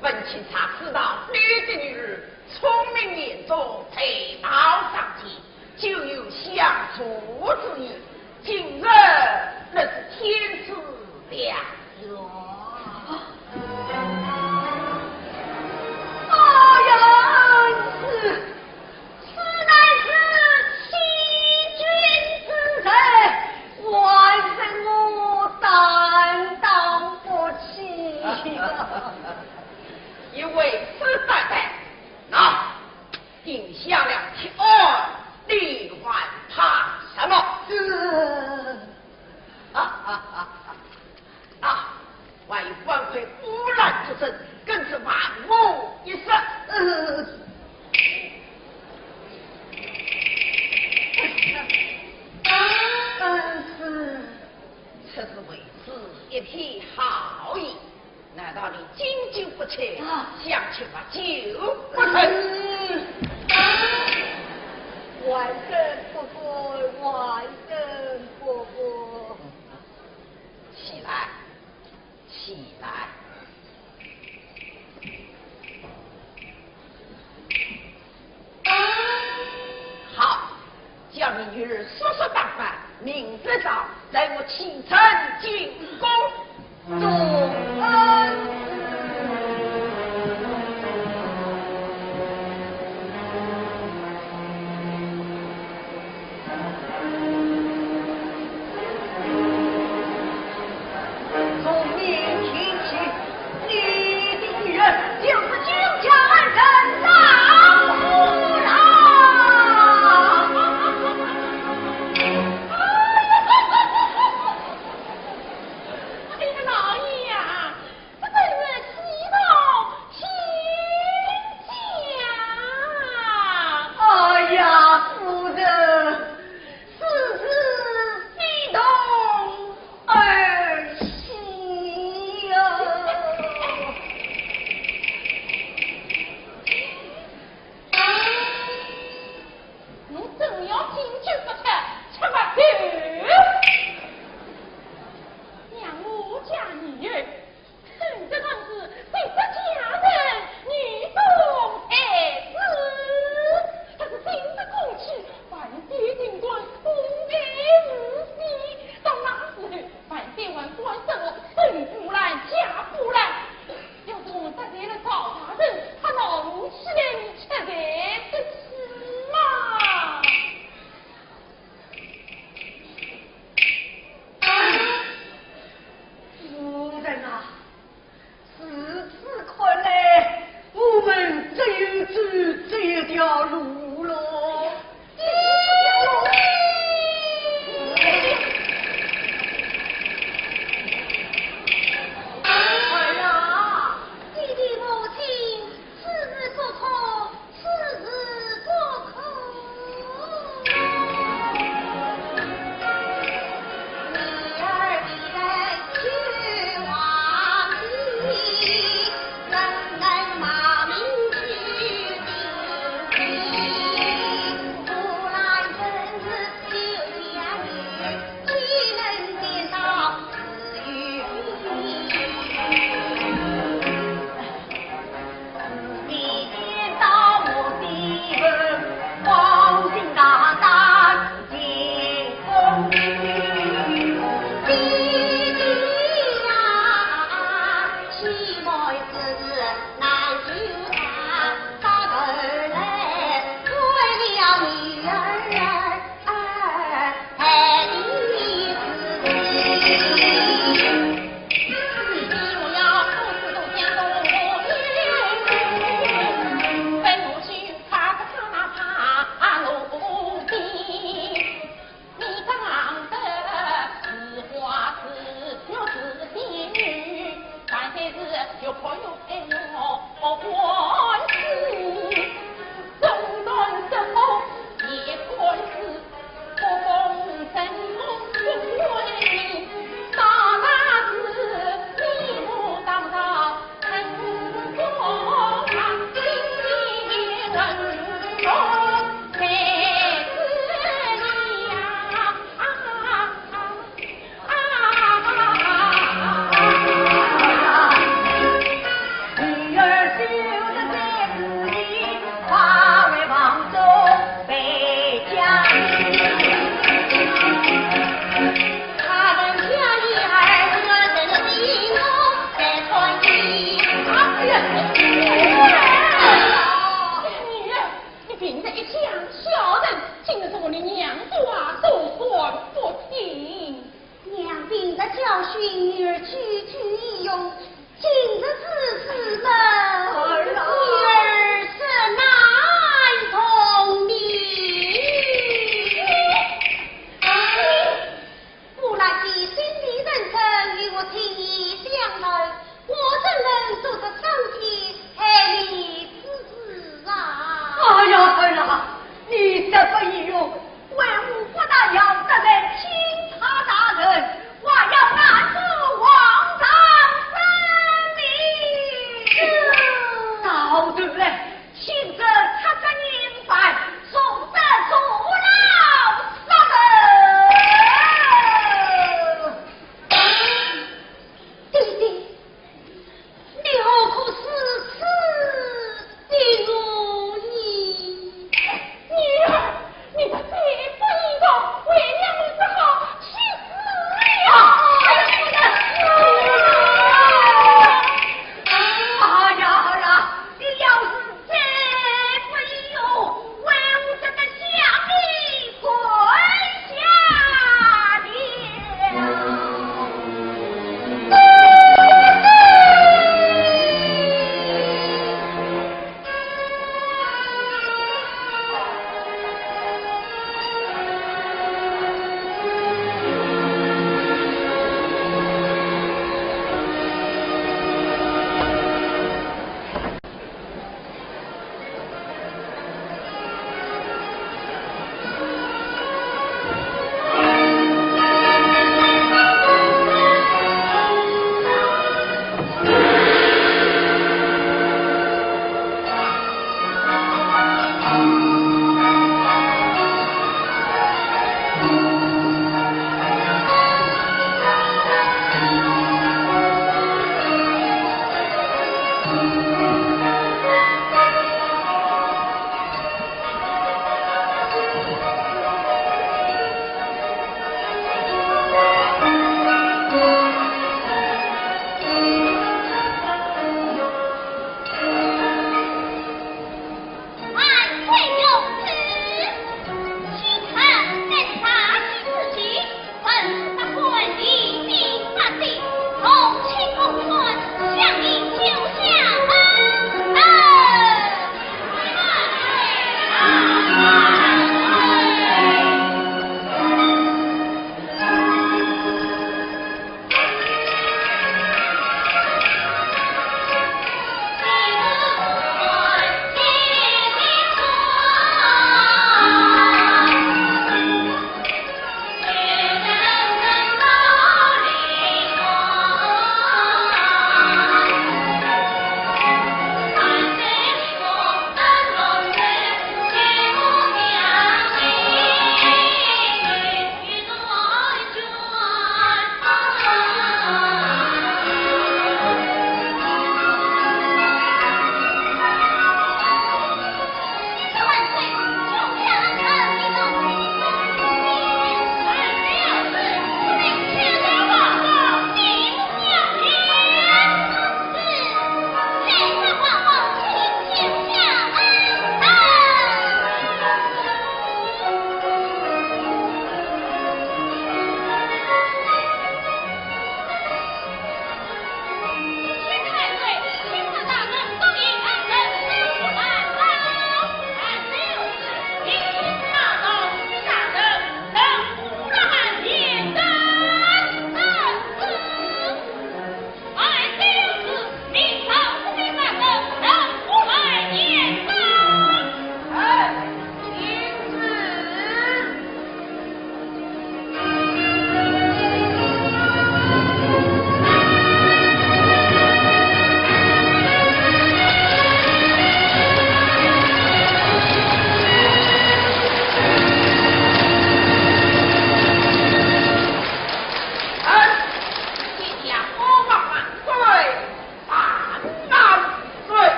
本卿常知道你的女儿聪明言多，才貌双全， 就有相助之意，今日乃是天赐良缘。哎呀，恩师，此乃是欺君之罪，还是我担当不起呀。你为师担待，喏， 定下了铁案，你还怕什么？是。啊，还有反悔乌兰之罪，更是万无一失。嗯。恩师。此事为师一片好意， 难道你经久不屈，啊，想去吧就不成？嗯，啊，万岁不敢，万岁不敢。起来，起来。 好，叫你女儿速速打扮，明日早带我启程进宫。多恩师。 从明天起，你的女儿就是九江人了。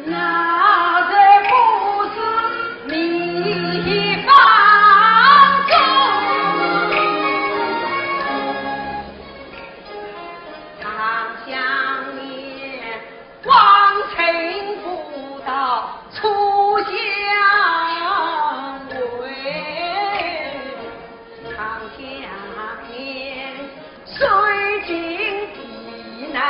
那日不是蜜花中，长相面，光景不到初相会。长相面，水晶地难。